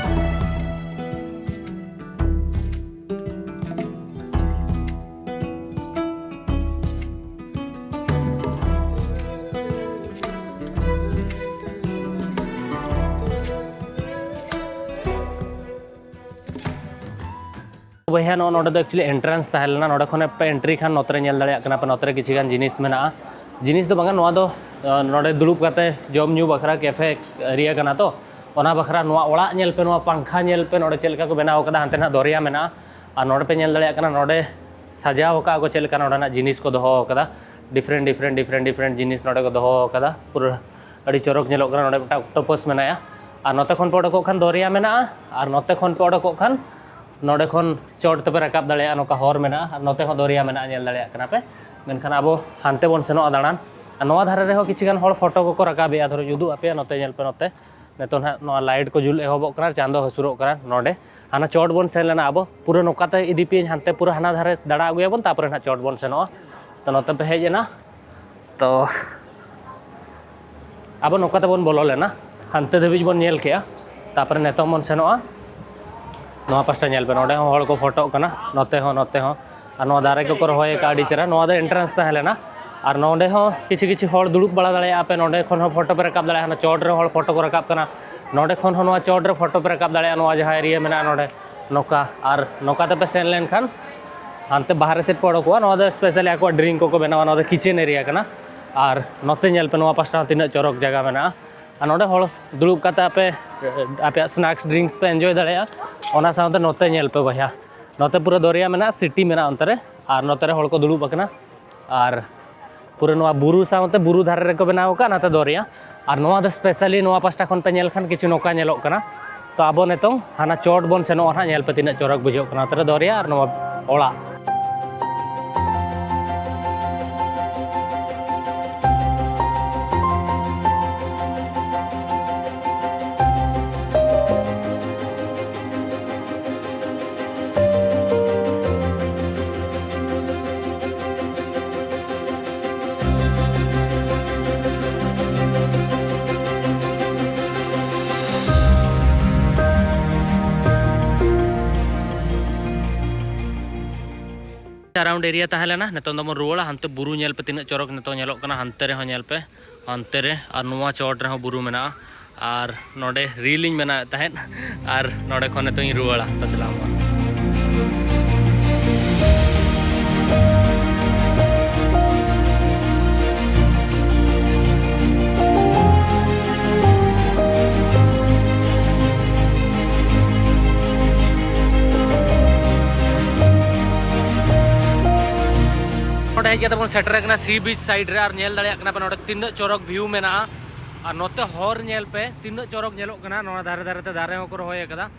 ᱵᱚᱭᱦᱟ, ᱱᱚᱜᱼᱚ ᱱᱚᱰᱮ ᱫᱚ actually entrance ᱛᱟᱦᱮᱸ ᱞᱮᱱᱟ᱾ ᱱᱚᱰᱮ ᱠᱷᱚᱱ ᱯᱮ ᱮᱱᱴᱨᱤ ᱠᱷᱟᱱ ᱱᱚᱛᱮ ᱨᱮ ᱧᱮᱞ ᱫᱟᱲᱮᱭᱟᱜ ᱠᱟᱱᱟ ᱯᱮ, ᱱᱚᱛᱮ ᱨᱮ ᱠᱤᱪᱷᱤ ᱜᱟᱱ ᱡᱤᱱᱤᱥ ᱢᱮᱱᱟᱜᱼᱟ᱾ ᱡᱤᱱᱤᱥ ᱫᱚ ᱵᱟᱝᱟ, ᱱᱚᱣᱟ ᱫᱚ, ᱟᱸ, ᱱᱚᱰᱮ ᱫᱩᱲᱩᱵ ᱠᱟᱛᱮ ᱡᱚᱢ ᱧᱩ ᱵᱟᱠᱷᱨᱟ ᱠᱮᱯᱷᱮ ᱮᱨᱤᱭᱟ ᱠᱟᱱᱟ᱾ ᱛᱚ ᱚᱱᱟ ᱵᱟᱠᱷᱨᱟ ᱱᱚᱣᱟ ᱚᱲᱟᱜ ᱧᱮᱞ ᱯᱮ, ᱱᱚᱣᱟ ᱯᱟᱝᱠᱷᱟ ᱧᱮᱞ ᱯᱮ, ᱱᱚᱰᱮ ᱪᱮᱫ ᱞᱮᱠᱟ ᱠᱚ ᱵᱮᱱᱟᱣ ᱠᱟᱫᱟ, ᱦᱟᱱᱛᱮ ᱱᱟᱜ ᱫᱚᱨᱭᱟ ᱢᱮᱱᱟᱜᱼᱟ᱾ ᱟᱨ ᱱᱚᱰᱮ ᱯᱮ ᱧᱮᱞ ᱫᱟᱲᱮᱭᱟᱜ ᱠᱟᱱᱟ, ᱱᱚᱰᱮ ᱥᱟᱡᱟᱣ ᱟᱠᱟᱫᱼᱟ ᱠᱚ ᱪᱮᱫ ᱞᱮᱠᱟ ᱱᱚᱰᱮᱱᱟᱜ ᱡᱤᱱᱤᱥ ᱠᱚ ᱫᱚᱦᱚ ᱟᱠᱟᱫᱟ, ᱰᱤᱯᱷᱟᱨᱮᱱᱴ ᱰᱤᱯᱷᱟᱨᱮᱱᱴ ᱰᱤᱯᱷᱟᱨᱮᱱᱴ ᱰᱤᱯᱷᱟᱨᱮᱱᱴ ᱡᱤᱱᱤᱥ ᱱᱚᱰᱮ ᱠᱚ ᱫᱚᱦᱚ ᱟᱠᱟᱫᱟ᱾ ᱯᱩᱨᱟᱹ ᱟᱹᱰᱤ ᱪᱚᱨᱚᱠ ᱧᱮᱞᱚᱜ ᱠᱟᱱᱟ᱾ ᱱᱚᱰᱮ ᱢᱤᱫᱴᱟᱝ ᱚᱠᱴᱳᱯᱟᱥ ᱢᱮᱱᱟᱭᱟ᱾ ᱟᱨ ᱱᱚᱛᱮ ᱠᱷᱚᱱ ᱯᱮ ᱚᱰᱚᱠᱚᱜ ᱠᱷᱟᱱ ᱫᱚᱨᱭᱟ ᱢᱮᱱᱟᱜᱼᱟ, ᱟᱨ ᱱᱚᱛᱮ ᱠᱷᱚᱱ ᱯᱮ ᱚᱰᱚᱠᱚᱜ ᱠᱷᱟᱱ ᱱᱚᱰᱮ ᱠᱷᱚᱱ ᱪᱚᱴ ᱛᱮᱯᱮ ᱨᱟᱠᱟᱵ ᱫᱟᱲᱮᱭᱟᱜᱼᱟ, ᱱᱚᱝᱠᱟ ᱦᱚᱨ ᱢᱮᱱᱟᱜᱼᱟ, ᱟᱨ ᱱᱚᱛᱮ ᱦᱚᱸ ᱫᱚᱨᱭᱟ ᱢᱮᱱᱟᱜᱼᱟ, ᱧᱮᱞ ᱫᱟᱲᱮᱭᱟᱜ ᱠᱟᱱᱟ ᱯᱮ᱾ ᱢᱮᱱᱠᱷᱟᱱ ᱟᱵᱚ ᱦᱟᱱᱛᱮ ᱵᱚᱱ ᱥᱮᱱᱚᱜᱼᱟ ᱫᱟᱬᱟᱱ᱾ ᱟᱨ ᱱᱚᱣᱟ ᱫᱷᱟᱨᱮ ᱨᱮᱦᱚᱸ ᱠᱤᱪᱷᱩ ᱜᱟᱱ ᱦᱚᱲ ᱯᱷᱳᱴᱳ ᱠᱚᱠᱚ ᱨᱟᱠᱟᱵᱮᱜᱼᱟ, ᱫᱷᱚᱨᱚ ᱩᱫᱩᱜ ᱟᱯᱮᱭᱟ, ᱱᱚᱛᱮ ᱧᱮᱞ ᱯᱮ, ᱱᱚᱛᱮ ᱱᱤᱛᱚᱜ ᱱᱟᱦᱟᱜ ᱱᱚᱣᱟ ᱞᱟᱭᱤᱴ ᱠᱚ ᱡᱩᱞ ᱮᱦᱚᱵᱚᱜ ᱠᱟᱱᱟ, ᱪᱟᱸᱫᱚ ᱦᱟᱹᱥᱩᱨᱚᱜ ᱠᱟᱱᱟ ᱱᱚᱰᱮ᱾ ᱦᱟᱱᱟ ᱪᱚᱴ ᱵᱚᱱ ᱥᱮᱱ ᱞᱮᱱᱟ ᱟᱵᱚ, ᱯᱩᱨᱟᱹ ᱱᱚᱝᱠᱟ ᱛᱮ ᱤᱫᱤ ᱯᱮᱭᱟᱹᱧ ᱦᱟᱱᱛᱮ, ᱯᱩᱨᱟᱹ ᱦᱟᱱᱟ ᱫᱷᱟᱨᱮ ᱫᱟᱬᱟ ᱟᱹᱜᱩᱭᱟᱵᱚᱱ, ᱛᱟᱨᱯᱚᱨᱮ ᱱᱟᱦᱟᱜ ᱪᱚᱴ ᱵᱚᱱ ᱥᱮᱱᱚᱜᱼᱟ᱾ ᱛᱚ ᱱᱚᱛᱮ ᱯᱮ ᱦᱮᱡ ᱮᱱᱟ, ᱛᱚ ᱟᱵᱚ ᱱᱚᱝᱠᱟ ᱛᱮᱵᱚᱱ ᱵᱚᱞᱚ ᱞᱮᱱᱟ, ᱦᱟᱱᱛᱮ ᱫᱷᱟᱹᱵᱤᱡ ᱵᱚᱱ ᱧᱮᱞ ᱠᱮᱜᱼᱟ, ᱛᱟᱨᱯᱚᱨᱮ ᱱᱤᱛᱚᱝ ᱵᱚᱱ ᱥᱮᱱᱚᱜᱼᱟ ᱱᱚᱣᱟ ᱯᱟᱥᱴᱟ᱾ ᱧᱮᱞ ᱯᱮ, ᱱᱚᱰᱮ ᱦᱚᱸ ᱦᱚᱲ ᱠᱚ ᱯᱷᱳᱴᱳᱜ ᱠᱟᱱᱟ, ᱱᱚᱛᱮ ᱦᱚᱸ, ᱱᱚᱛᱮ ᱦᱚᱸ᱾ ᱟᱨ ᱱᱚᱣᱟ ᱫᱟᱨᱮ ᱠᱚᱠᱚ ᱨᱚᱦᱚᱭ ᱟᱠᱟᱫᱼᱟ ᱟᱹᱰᱤ ᱪᱮᱦᱨᱟ᱾ ᱱᱚᱣᱟ ᱫᱚ ᱮᱱᱴᱨᱟᱱᱥ ᱛᱟᱦᱮᱸ ᱞᱮᱱᱟ᱾ ᱟᱨ ᱱᱚᱰᱮ ᱦᱚᱸ ᱠᱤᱪᱷᱩ ᱠᱤᱪᱷᱩ ᱦᱚᱲ ᱫᱩᱲᱩᱵ ᱵᱟᱲᱟ ᱫᱟᱲᱮᱭᱟᱜᱼᱟ ᱯᱮ, ᱱᱚᱰᱮ ᱠᱷᱚᱱ ᱦᱚᱸ ᱯᱷᱳᱴᱳ ᱯᱮ ᱨᱟᱠᱟᱵ ᱫᱟᱲᱮᱭᱟᱜᱼᱟ, ᱦᱟᱱᱟ ᱪᱚᱴ ᱨᱮ ᱦᱚᱲ ᱯᱷᱳᱴᱳ ᱠᱚ ᱨᱟᱠᱟᱵ ᱠᱟᱱᱟ, ᱱᱚᱰᱮ ᱠᱷᱚᱱ ᱦᱚᱸ ᱱᱚᱣᱟ ᱪᱚᱴ ᱨᱮ ᱯᱷᱳᱴᱳ ᱯᱮ ᱨᱟᱠᱟᱵ ᱫᱟᱲᱮᱭᱟᱜᱼᱟ, ᱱᱚᱣᱟ ᱡᱟᱦᱟᱸ ᱮᱨᱤᱭᱟ ᱢᱮᱱᱟᱜᱼᱟ ᱱᱚᱰᱮ ᱱᱚᱝᱠᱟ᱾ ᱟᱨ ᱱᱚᱝᱠᱟ ᱛᱮᱯᱮ ᱥᱮᱱ ᱞᱮᱱᱠᱷᱟᱱ ᱦᱟᱱᱛᱮ ᱵᱟᱦᱨᱮ ᱥᱮᱫ ᱯᱮ ᱚᱰᱚᱠᱚᱜᱼᱟ᱾ ᱱᱚᱣᱟ ᱫᱚ ᱥᱯᱮᱥᱟᱞᱤ ᱟᱠᱚᱣᱟᱜ ᱰᱨᱤᱝᱠ ᱠᱚᱠᱚ ᱵᱮᱱᱟᱣᱟ, ᱱᱚᱣᱟ ᱫᱚ ᱠᱤᱪᱮᱱ ᱮᱨᱤᱭᱟ ᱠᱟᱱᱟ᱾ ᱟᱨ ᱱᱚᱛᱮ ᱧᱮᱞ ᱯᱮ, ᱱᱚᱣᱟ ᱯᱟᱥᱴᱟ ᱦᱚᱸ ᱛᱤᱱᱟᱹᱜ ᱪᱚᱨᱚᱠ ᱡᱟᱭᱜᱟ ᱢᱮᱱᱟᱜᱼᱟ᱾ ᱟᱨ ᱱᱚᱰᱮ ᱦᱚᱲ ᱫᱩᱲᱩᱵ ᱠᱟᱛᱮ ᱟᱯᱮ ᱟᱯᱮᱭᱟᱜ ᱥᱱᱮᱠᱥ ᱰᱨᱤᱝᱠᱥ ᱯᱮ ᱮᱱᱡᱚᱭ ᱫᱟᱲᱮᱭᱟᱜᱼᱟ᱾ ᱚᱱᱟ ᱥᱟᱶᱛᱮ ᱱᱚᱛᱮ ᱧᱮᱞ ᱯᱮ ᱵᱚᱭᱦᱟ, ᱱᱚᱛᱮ ᱯᱩᱨᱟᱹ ᱫᱚᱨᱭᱟ ᱢᱮᱱᱟᱜᱼᱟ, ᱥᱤᱴᱤ ᱢᱮᱱᱟᱜᱼᱟ ᱚᱱᱛᱮ ᱨᱮ, ᱟᱨ ᱱᱚᱛᱮ ᱨᱮ ᱦᱚᱲ ᱠᱚ ᱫᱩᱲᱩᱵ ᱟᱠᱟᱱᱟ᱾ ᱟᱨ ᱯᱩᱨᱟᱹ ᱱᱚᱣᱟ ᱵᱩᱨᱩ ᱥᱟᱶᱛᱮ, ᱵᱩᱨᱩ ᱫᱷᱟᱨᱮ ᱨᱮᱠᱚ ᱵᱮᱱᱟᱣ ᱟᱠᱟᱫ ᱱᱚᱛᱮ ᱫᱚᱨᱭᱟ᱾ ᱟᱨ ᱱᱚᱣᱟ ᱫᱚ ᱥᱯᱮᱥᱟᱞᱤ ᱱᱚᱣᱟ ᱯᱟᱥᱴᱟ ᱠᱷᱚᱱ ᱯᱮ ᱧᱮᱞ ᱠᱷᱟᱱ ᱠᱤᱪᱷᱩ ᱱᱚᱝᱠᱟ ᱧᱮᱞᱚᱜ ᱠᱟᱱᱟ᱾ ᱛᱚ ᱟᱵᱚ ᱱᱤᱛᱚᱝ ᱦᱟᱱᱟ ᱪᱚᱴ ᱵᱚᱱ ᱥᱮᱱᱚᱜᱼᱟ ᱱᱟᱦᱟᱜ, ᱧᱮᱞ ᱯᱮ ᱛᱤᱱᱟᱹᱜ ᱪᱚᱨᱚᱠ ᱵᱩᱡᱷᱟᱹᱜ ᱠᱟᱱᱟ ᱱᱚᱛᱮ ᱨᱮ ᱫᱚᱨᱭᱟ ᱟᱨ ᱱᱚᱣᱟ ᱚᱲᱟᱜ᱾ ᱥᱟᱨᱟᱣᱩᱱᱰ ᱮᱨᱤᱭᱟ ᱛᱟᱦᱮᱸ ᱞᱮᱱᱟ, ᱱᱤᱛᱚᱝ ᱫᱚᱵᱚᱱ ᱨᱩᱣᱟᱹᱲᱟ᱾ ᱦᱟᱱᱛᱮ ᱵᱩᱨᱩ ᱧᱮᱞ ᱯᱮ ᱛᱤᱱᱟᱹᱜ ᱪᱚᱨᱚᱠ ᱱᱤᱛᱚᱝ ᱧᱮᱞᱚᱜ ᱠᱟᱱᱟ, ᱦᱟᱱᱛᱮ ᱨᱮᱦᱚᱸ ᱧᱮᱞ ᱯᱮ, ᱦᱟᱱᱛᱮ ᱨᱮ, ᱟᱨ ᱱᱚᱣᱟ ᱪᱚᱴ ᱨᱮᱦᱚᱸ ᱵᱩᱨᱩ ᱢᱮᱱᱟᱜᱼᱟ᱾ ᱟᱨ ᱱᱚᱰᱮ ᱨᱤᱞ ᱤᱧ ᱵᱮᱱᱟᱣᱮᱫ ᱛᱟᱦᱮᱸᱫ, ᱟᱨ ᱱᱚᱰᱮ ᱠᱷᱚᱱ ᱱᱤᱛᱚᱝ ᱤᱧ ᱨᱩᱣᱟᱹᱲᱟ᱾ ᱛᱚ ᱫᱮᱞᱟ ᱢᱟ᱾ ᱱᱚᱰᱮ ᱦᱮᱡ ᱠᱟᱛᱮ ᱵᱚᱱ ᱥᱮᱴᱮᱨ ᱟᱠᱟᱱᱟ ᱥᱤ ᱵᱤᱪ ᱥᱟᱭᱤᱰ ᱨᱮ, ᱟᱨ ᱧᱮᱞ ᱫᱟᱲᱮᱭᱟᱜ ᱠᱟᱱᱟ ᱯᱮ ᱱᱚᱰᱮ ᱛᱤᱱᱟᱹᱜ ᱪᱚᱨᱚᱠ ᱵᱷᱤᱭᱩ ᱢᱮᱱᱟᱜᱼᱟ᱾ ᱟᱨ ᱱᱚᱛᱮ ᱦᱚᱨ ᱧᱮᱞ ᱯᱮ ᱛᱤᱱᱟᱹᱜ ᱪᱚᱨᱚᱠ ᱧᱮᱞᱚᱜ ᱠᱟᱱᱟ, ᱱᱚᱣᱟ ᱫᱷᱟᱨᱮ ᱫᱷᱟᱨᱮ ᱛᱮ ᱫᱟᱨᱮ ᱦᱚᱸᱠᱚ ᱨᱚᱦᱚᱭ ᱟᱠᱟᱫᱟ᱾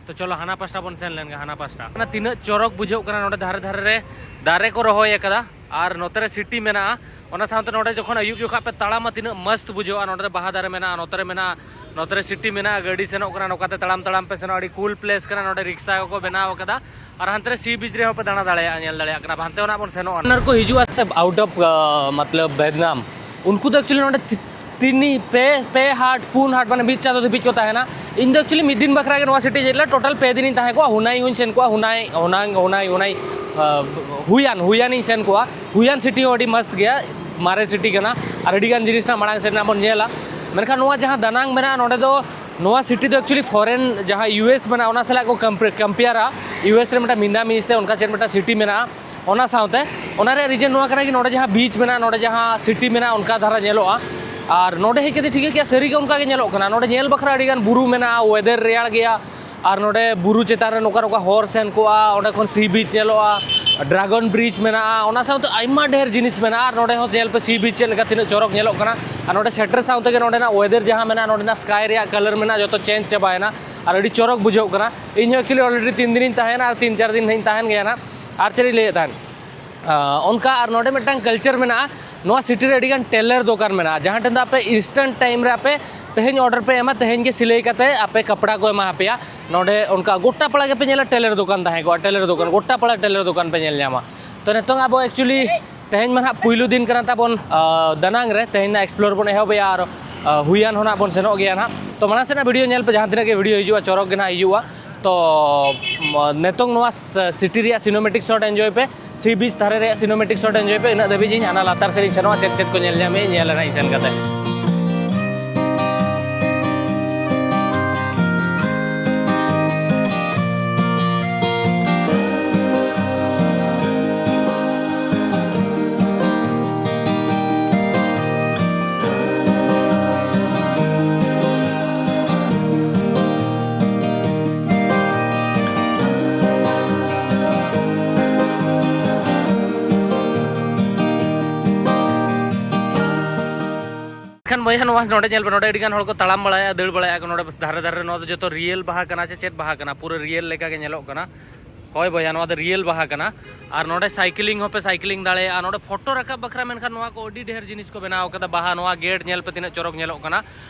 ᱛᱚ ᱪᱚᱞᱚ ᱦᱟᱱᱟ ᱯᱟᱥᱴᱟ ᱵᱚᱱ ᱥᱮᱱ ᱞᱮᱱ ᱜᱮ, ᱦᱟᱱᱟ ᱯᱟᱥᱴᱟ᱾ ᱚᱱᱟ ᱛᱤᱱᱟᱹᱜ ᱪᱚᱨᱚᱠ ᱵᱩᱡᱷᱟᱹᱜ ᱠᱟᱱᱟ, ᱱᱚᱰᱮ ᱫᱷᱟᱨᱮ ᱫᱷᱟᱨᱮ ᱨᱮ ᱫᱟᱨᱮ ᱠᱚ ᱨᱚᱦᱚᱭ ᱟᱠᱟᱫᱟ ᱟᱨ ᱱᱚᱛᱮ ᱨᱮ ᱥᱤᱴᱤ ᱢᱮᱱᱟᱜᱼᱟ᱾ ᱚᱱᱟ ᱥᱟᱶᱛᱮ ᱱᱚᱰᱮ ᱡᱚᱠᱷᱚᱱ ᱟᱹᱭᱩᱵ ᱡᱚᱠᱷᱟᱜ ᱯᱮ ᱛᱟᱲᱟᱢᱟ, ᱛᱤᱱᱟᱹᱜ ᱢᱚᱥᱛ ᱵᱩᱡᱷᱟᱹᱜᱼᱟ᱾ ᱱᱚᱰᱮ ᱨᱮ ᱵᱟᱦᱟ ᱫᱟᱨᱮ ᱢᱮᱱᱟᱜᱼᱟ, ᱱᱚᱛᱮ ᱨᱮ ᱢᱮᱱᱟᱜᱼᱟ, ᱱᱚᱛᱮ ᱨᱮ ᱥᱤᱴᱤ ᱢᱮᱱᱟᱜᱼᱟ, ᱜᱟᱹᱰᱤ ᱥᱮᱱᱚᱜ ᱠᱟᱱᱟ, ᱱᱚᱝᱠᱟᱛᱮ ᱛᱟᱲᱟᱢ ᱛᱟᱲᱟᱢ ᱯᱮ ᱥᱮᱱᱚᱜᱼᱟ᱾ ᱟᱹᱰᱤ ᱠᱩᱞ ᱯᱞᱮᱥ ᱠᱟᱱᱟ, ᱱᱚᱰᱮ ᱨᱤᱠᱥᱟ ᱠᱚᱠᱚ ᱵᱮᱱᱟᱣ ᱟᱠᱟᱫᱟ᱾ ᱟᱨ ᱦᱟᱱᱛᱮ ᱨᱮ ᱥᱤ ᱵᱤᱪ ᱨᱮᱦᱚᱸ ᱯᱮ ᱫᱟᱬᱟ ᱫᱟᱲᱮᱭᱟᱜᱼᱟ, ᱧᱮᱞ ᱫᱟᱲᱮᱭᱟᱜ ᱠᱟᱱᱟ᱾ ᱦᱟᱱᱛᱮ ᱦᱚᱸ ᱱᱟᱜ ᱵᱚᱱ ᱥᱮᱱᱚᱜᱼᱟ᱾ ᱚᱱᱟ ᱠᱚ ᱦᱤᱡᱩᱜᱼᱟ ᱥᱮ out of, ᱟᱸ, ᱢᱚᱛᱞᱚᱵ ᱵᱷᱮᱫᱱᱟᱢ, ᱩᱱᱠᱩ ᱫᱚ actually ᱱᱚᱰᱮ ᱛᱤ-, ᱛᱤᱱᱤ ᱯᱮ, ᱯᱮ ᱦᱟᱴ, ᱯᱩᱱ ᱦᱟᱴ, ᱢᱟᱱᱮ ᱢᱤᱫ ᱪᱟᱸᱫᱚ ᱫᱷᱟᱹᱵᱤᱡ ᱠᱚ ᱛᱟᱦᱮᱱᱟ᱾ ᱤᱧ ᱫᱚ actually ᱢᱤᱫ ᱫᱤᱱ ᱵᱟᱠᱷᱨᱟ ᱜᱮ ᱱᱚᱣᱟ ᱥᱤᱴᱤ ᱦᱮᱡ ᱞᱮᱱᱟ, ᱴᱳᱴᱟᱞ ᱯᱮ ᱫᱤᱱᱤᱧ ᱛᱟᱦᱮᱸ ᱠᱚᱜᱼᱟ᱾ ᱦᱩᱱᱟᱭ ᱦᱚᱸᱧ ᱥᱮᱱ ᱠᱚᱜᱼᱟ, ᱦᱩᱱᱟᱭ, ᱦᱩᱱᱟᱝ, ᱦᱩᱱᱟᱭ, ᱦᱩᱱᱟᱭ, ᱟᱸ, ᱦᱩᱭᱟᱱ, ᱦᱩᱭᱟᱱᱤᱧ ᱥᱮᱱ ᱠᱚᱜᱼᱟ᱾ ᱦᱩᱭᱟᱱ ᱥᱤᱴᱤ ᱦᱚᱸ ᱟᱹᱰᱤ ᱢᱚᱥᱛ ᱜᱮᱭᱟ, ᱢᱟᱨᱮ ᱥᱤᱴᱤ ᱠᱟᱱᱟ᱾ ᱟᱨ ᱟᱹᱰᱤ ᱜᱟᱱ ᱡᱤᱱᱤᱥ ᱨᱮᱱᱟᱜ ᱢᱟᱲᱟᱝ ᱥᱮᱫ ᱨᱮᱱᱟᱜ ᱵᱚᱱ ᱧᱮᱞᱟ᱾ ᱢᱮᱱᱠᱷᱟᱱ ᱱᱚᱣᱟ ᱡᱟᱦᱟᱸ ᱫᱟᱱᱟᱝ ᱢᱮᱱᱟᱜᱼᱟ, ᱱᱚᱰᱮ ᱫᱚ ᱱᱚᱣᱟ ᱥᱤᱴᱤ ᱫᱚ actually foreign ᱡᱟᱦᱟᱸ ᱤᱭᱩ ᱮᱥ ᱢᱮᱱᱟᱜᱼᱟ, ᱚᱱᱟ ᱥᱟᱞᱟᱜ ᱠᱚ ᱠᱚᱢᱯᱮᱭᱟᱨᱟ᱾ ᱤᱭᱩ ᱮᱥ ᱨᱮ ᱢᱤᱫᱴᱟᱝ ᱢᱤᱱᱟᱢᱤ ᱥᱮ ᱚᱱᱠᱟ ᱪᱮᱫ ᱢᱤᱫᱴᱟᱝ ᱥᱤᱴᱤ ᱢᱮᱱᱟᱜᱼᱟ᱾ ᱚᱱᱟ ᱥᱟᱶᱛᱮ ᱚᱱᱟ ᱨᱮᱭᱟᱜ ᱨᱤᱡᱮᱱ ᱱᱚᱣᱟ ᱠᱟᱱᱟ ᱠᱤ, ᱱᱚᱰᱮ ᱡᱟᱦᱟᱸ ᱵᱤᱪ ᱢᱮᱱᱟᱜᱼᱟ, ᱱᱚᱰᱮ ᱡᱟᱦᱟᱸ ᱥᱤᱴᱤ ᱢᱮᱱᱟᱜᱼᱟ, ᱚᱱᱠᱟ ᱫᱷᱟᱨᱟ ᱧᱮᱞᱚᱜᱼᱟ᱾ ᱟᱨ ᱱᱚᱰᱮ ᱦᱮᱡ ᱠᱟᱛᱮ ᱴᱷᱤᱠᱟᱹ ᱠᱮᱜᱼᱟ, ᱥᱟᱹᱨᱤᱜᱮ ᱚᱱᱠᱟ ᱜᱮ ᱧᱮᱞᱚᱜ ᱠᱟᱱᱟ᱾ ᱱᱚᱰᱮ ᱧᱮᱞ ᱵᱟᱠᱷᱨᱟ ᱟᱹᱰᱤ ᱜᱟᱱ ᱵᱩᱨᱩ ᱢᱮᱱᱟᱜᱼᱟ, ᱳᱭᱮᱫᱟᱨ ᱨᱮᱭᱟᱲ ᱜᱮᱭᱟ᱾ ᱟᱨ ᱱᱚᱰᱮ ᱵᱩᱨᱩ ᱪᱮᱛᱟᱱ ᱨᱮ ᱱᱚᱝᱠᱟ ᱱᱚᱝᱠᱟ ᱦᱚᱨ ᱥᱮᱱ ᱠᱚᱜᱼᱟ, ᱚᱸᱰᱮ ᱠᱷᱚᱱ ᱥᱤ ᱵᱤᱪ ᱧᱮᱞᱚᱜᱼᱟ, ᱰᱨᱟᱜᱚᱱ ᱵᱨᱤᱡᱽ ᱢᱮᱱᱟᱜᱼᱟ, ᱚᱱᱟ ᱥᱟᱶᱛᱮ ᱟᱭᱢᱟ ᱰᱷᱮᱨ ᱡᱤᱱᱤᱥ ᱢᱮᱱᱟᱜᱼᱟ᱾ ᱟᱨ ᱱᱚᱰᱮ ᱦᱚᱸ ᱧᱮᱞ ᱯᱮ, ᱥᱤ ᱵᱤᱪ ᱪᱮᱫ ᱞᱮᱠᱟ ᱛᱤᱱᱟᱹᱜ ᱪᱚᱨᱚᱠ ᱧᱮᱞᱚᱜ ᱠᱟᱱᱟ᱾ ᱟᱨ ᱱᱚᱰᱮ ᱥᱮᱴᱮᱨ ᱥᱟᱶ ᱛᱮᱜᱮ ᱱᱚᱰᱮᱱᱟᱜ ᱳᱭᱮᱫᱟᱨ ᱡᱟᱦᱟᱸ ᱢᱮᱱᱟᱜᱼᱟ, ᱱᱚᱰᱮᱱᱟᱜ ᱥᱠᱟᱭ ᱨᱮᱭᱟᱜ ᱠᱟᱞᱟᱨ ᱢᱮᱱᱟᱜᱼᱟ, ᱡᱚᱛᱚ ᱪᱮᱧᱡᱽ ᱪᱟᱵᱟᱭᱮᱱᱟ᱾ ᱟᱨ ᱟᱹᱰᱤ ᱪᱚᱨᱚᱠ ᱵᱩᱡᱷᱟᱹᱜ ᱠᱟᱱᱟ᱾ ᱤᱧ ᱦᱚᱸ actually already ᱛᱤᱱ ᱫᱤᱱᱤᱧ ᱛᱟᱦᱮᱱᱟ ᱟᱨ ᱛᱤᱱ ᱪᱟᱨ ᱫᱤᱱ ᱦᱟᱸᱜ ᱤᱧ ᱛᱟᱦᱮᱱ ᱜᱮᱭᱟ ᱱᱟᱜ᱾ ᱟᱨ ᱪᱮᱫ ᱤᱧ ᱞᱟᱹᱭᱮᱫ ᱛᱟᱦᱮᱱ, ᱟᱸ, ᱚᱱᱠᱟ ᱟᱨ ᱱᱚᱰᱮ ᱢᱤᱫᱴᱟᱝ ᱠᱟᱞᱪᱟᱨ ᱢᱮᱱᱟᱜᱼᱟ᱾ ᱱᱚᱣᱟ ᱥᱤᱴᱤ ᱨᱮ ᱟᱹᱰᱤᱜᱟᱱ ᱴᱮᱞᱟᱨ ᱫᱚᱠᱟᱱ ᱢᱮᱱᱟᱜᱼᱟ, ᱡᱟᱦᱟᱸ ᱴᱷᱮᱱ ᱫᱚ ᱟᱯᱮ ᱤᱱᱥᱴᱮᱱᱴ ᱴᱟᱭᱤᱢ ᱨᱮ ᱟᱯᱮ ᱛᱮᱦᱮᱧ ᱚᱰᱟᱨ ᱯᱮ ᱮᱢᱟ, ᱛᱮᱦᱮᱧ ᱜᱮ ᱥᱤᱞᱟᱹᱭ ᱠᱟᱛᱮ ᱟᱯᱮ ᱠᱟᱯᱲᱟ ᱠᱚ ᱮᱢᱟ ᱯᱮᱭᱟ᱾ ᱱᱚᱰᱮ ᱚᱱᱠᱟ ᱜᱚᱴᱟ ᱯᱟᱲᱟ ᱜᱮᱯᱮ ᱧᱮᱞᱟ, ᱴᱮᱞᱟᱨ ᱫᱚᱠᱟᱱ ᱛᱟᱦᱮᱸ ᱠᱚᱜᱼᱟ, ᱴᱮᱞᱟᱨ ᱫᱚᱠᱟᱱ, ᱜᱚᱴᱟ ᱯᱟᱲᱟ ᱴᱮᱞᱟᱨ ᱫᱚᱠᱟᱱ ᱯᱮ ᱧᱮᱞ ᱧᱟᱢᱟ᱾ ᱛᱚ ᱱᱤᱛᱚᱝ ᱟᱵᱚ actually ᱛᱮᱦᱮᱧ ᱢᱟ ᱱᱟᱦᱟᱜ ᱯᱩᱭᱞᱩ ᱫᱤᱱ ᱠᱟᱱᱟ ᱛᱟᱵᱚᱱ, ᱟᱸ, ᱫᱟᱱᱟᱝ ᱨᱮ᱾ ᱛᱮᱦᱮᱧ ᱱᱟᱜ ᱮᱠᱥᱯᱞᱳᱨ ᱵᱚᱱ ᱮᱦᱚᱵᱮᱜᱼᱟ ᱟᱨ, ᱟᱸ, ᱦᱩᱭᱟᱱ ᱦᱚᱸ ᱱᱟᱜ ᱵᱚᱱ ᱥᱮᱱᱚᱜ ᱜᱮᱭᱟ ᱱᱟᱦᱟᱜ᱾ ᱛᱚ ᱢᱟᱲᱟᱝ ᱥᱮᱱᱟᱜ ᱵᱷᱤᱰᱤᱭᱳ ᱧᱮᱞ ᱯᱮ, ᱡᱟᱦᱟᱸ ᱛᱤᱱᱟᱹᱜ ᱜᱮ ᱵᱷᱤᱰᱤᱭᱳ ᱦᱤᱡᱩᱜᱼᱟ, ᱪᱚᱨᱚᱠ ᱜᱮ ᱱᱟᱦᱟᱜ ᱦᱤᱡᱩᱜᱼᱟ᱾ ᱛᱚ ᱢ-, ᱱᱤᱛᱚᱝ ᱱᱚᱣᱟ ᱥᱤᱴᱤ ᱨᱮᱭᱟᱜ ᱥᱤᱱᱳᱢᱮᱴᱤᱠ ᱥᱚᱴ ᱮᱱᱡᱚᱭ ᱯᱮ, ᱥᱤ ᱵᱤᱪ ᱫᱷᱟᱨᱮ ᱨᱮᱭᱟᱜ ᱥᱤᱱᱳᱢᱮᱴᱤᱠ ᱥᱚᱴ ᱮᱱᱡᱚᱭ ᱯᱮ᱾ ᱤᱱᱟᱹᱜ ᱫᱷᱟᱹᱵᱤᱡ ᱤᱧ ᱦᱟᱱᱟ ᱞᱟᱛᱟᱨ ᱥᱮᱫ ᱤᱧ ᱥᱮᱱᱚᱜᱼᱟ, ᱪᱮᱫ ᱪᱮᱫ ᱠᱚ ᱧᱮᱞ ᱧᱟᱢᱮᱜᱼᱟ, ᱤᱧ ᱧᱮᱞᱟ ᱱᱟᱜ ᱤᱧ ᱥᱮᱱ ᱠᱟᱛᱮ᱾ ᱠᱷᱟᱱ ᱵᱚᱭᱦᱟ, ᱱᱚᱣᱟ ᱱᱚᱰᱮ ᱧᱮᱞ ᱯᱮ, ᱱᱚᱰᱮ ᱟᱹᱰᱤ ᱜᱟᱱ ᱦᱚᱲ ᱠᱚ ᱛᱟᱲᱟᱢ ᱵᱟᱲᱟᱭᱟ, ᱫᱟᱹᱲ ᱵᱟᱲᱟᱭᱟ ᱠᱚ᱾ ᱱᱚᱰᱮ ᱫᱷᱟᱨᱮ ᱫᱷᱟᱨᱮ ᱨᱮ ᱱᱚᱣᱟ ᱫᱚ ᱡᱚᱛᱚ ᱨᱤᱭᱮᱞ ᱵᱟᱦᱟ ᱠᱟᱱᱟ ᱪᱮ ᱪᱮᱫ ᱵᱟᱦᱟ ᱠᱟᱱᱟ, ᱯᱩᱨᱟᱹ ᱨᱤᱭᱮᱞ ᱞᱮᱠᱟ ᱜᱮ ᱧᱮᱞᱚᱜ ᱠᱟᱱᱟ᱾ ᱦᱳᱭ ᱵᱚᱭᱦᱟ, ᱱᱚᱣᱟ ᱫᱚ ᱨᱤᱭᱮᱞ ᱵᱟᱦᱟ ᱠᱟᱱᱟ᱾ ᱟᱨ ᱱᱚᱰᱮ ᱥᱟᱭᱠᱞᱤᱝ ᱦᱚᱸᱯᱮ ᱥᱟᱭᱠᱞᱤᱝ ᱫᱟᱲᱮᱭᱟᱜᱼᱟ᱾ ᱱᱚᱰᱮ ᱯᱷᱳᱴᱳ ᱨᱟᱠᱟᱵ ᱵᱟᱠᱷᱨᱟ ᱢᱮᱱᱠᱷᱟᱱ ᱱᱚᱣᱟ ᱠᱚ ᱟᱹᱰᱤ ᱰᱷᱮᱨ ᱡᱤᱱᱤᱥ ᱠᱚ ᱵᱮᱱᱟᱣ ᱠᱟᱫᱟ᱾ ᱵᱟᱦᱟ, ᱱᱚᱣᱟ ᱜᱮᱴ ᱧᱮᱞ ᱯᱮ ᱛᱤᱱᱟᱹᱜ ᱪᱚᱨᱚᱠ ᱧᱮᱞᱚᱜ ᱠᱟᱱᱟ᱾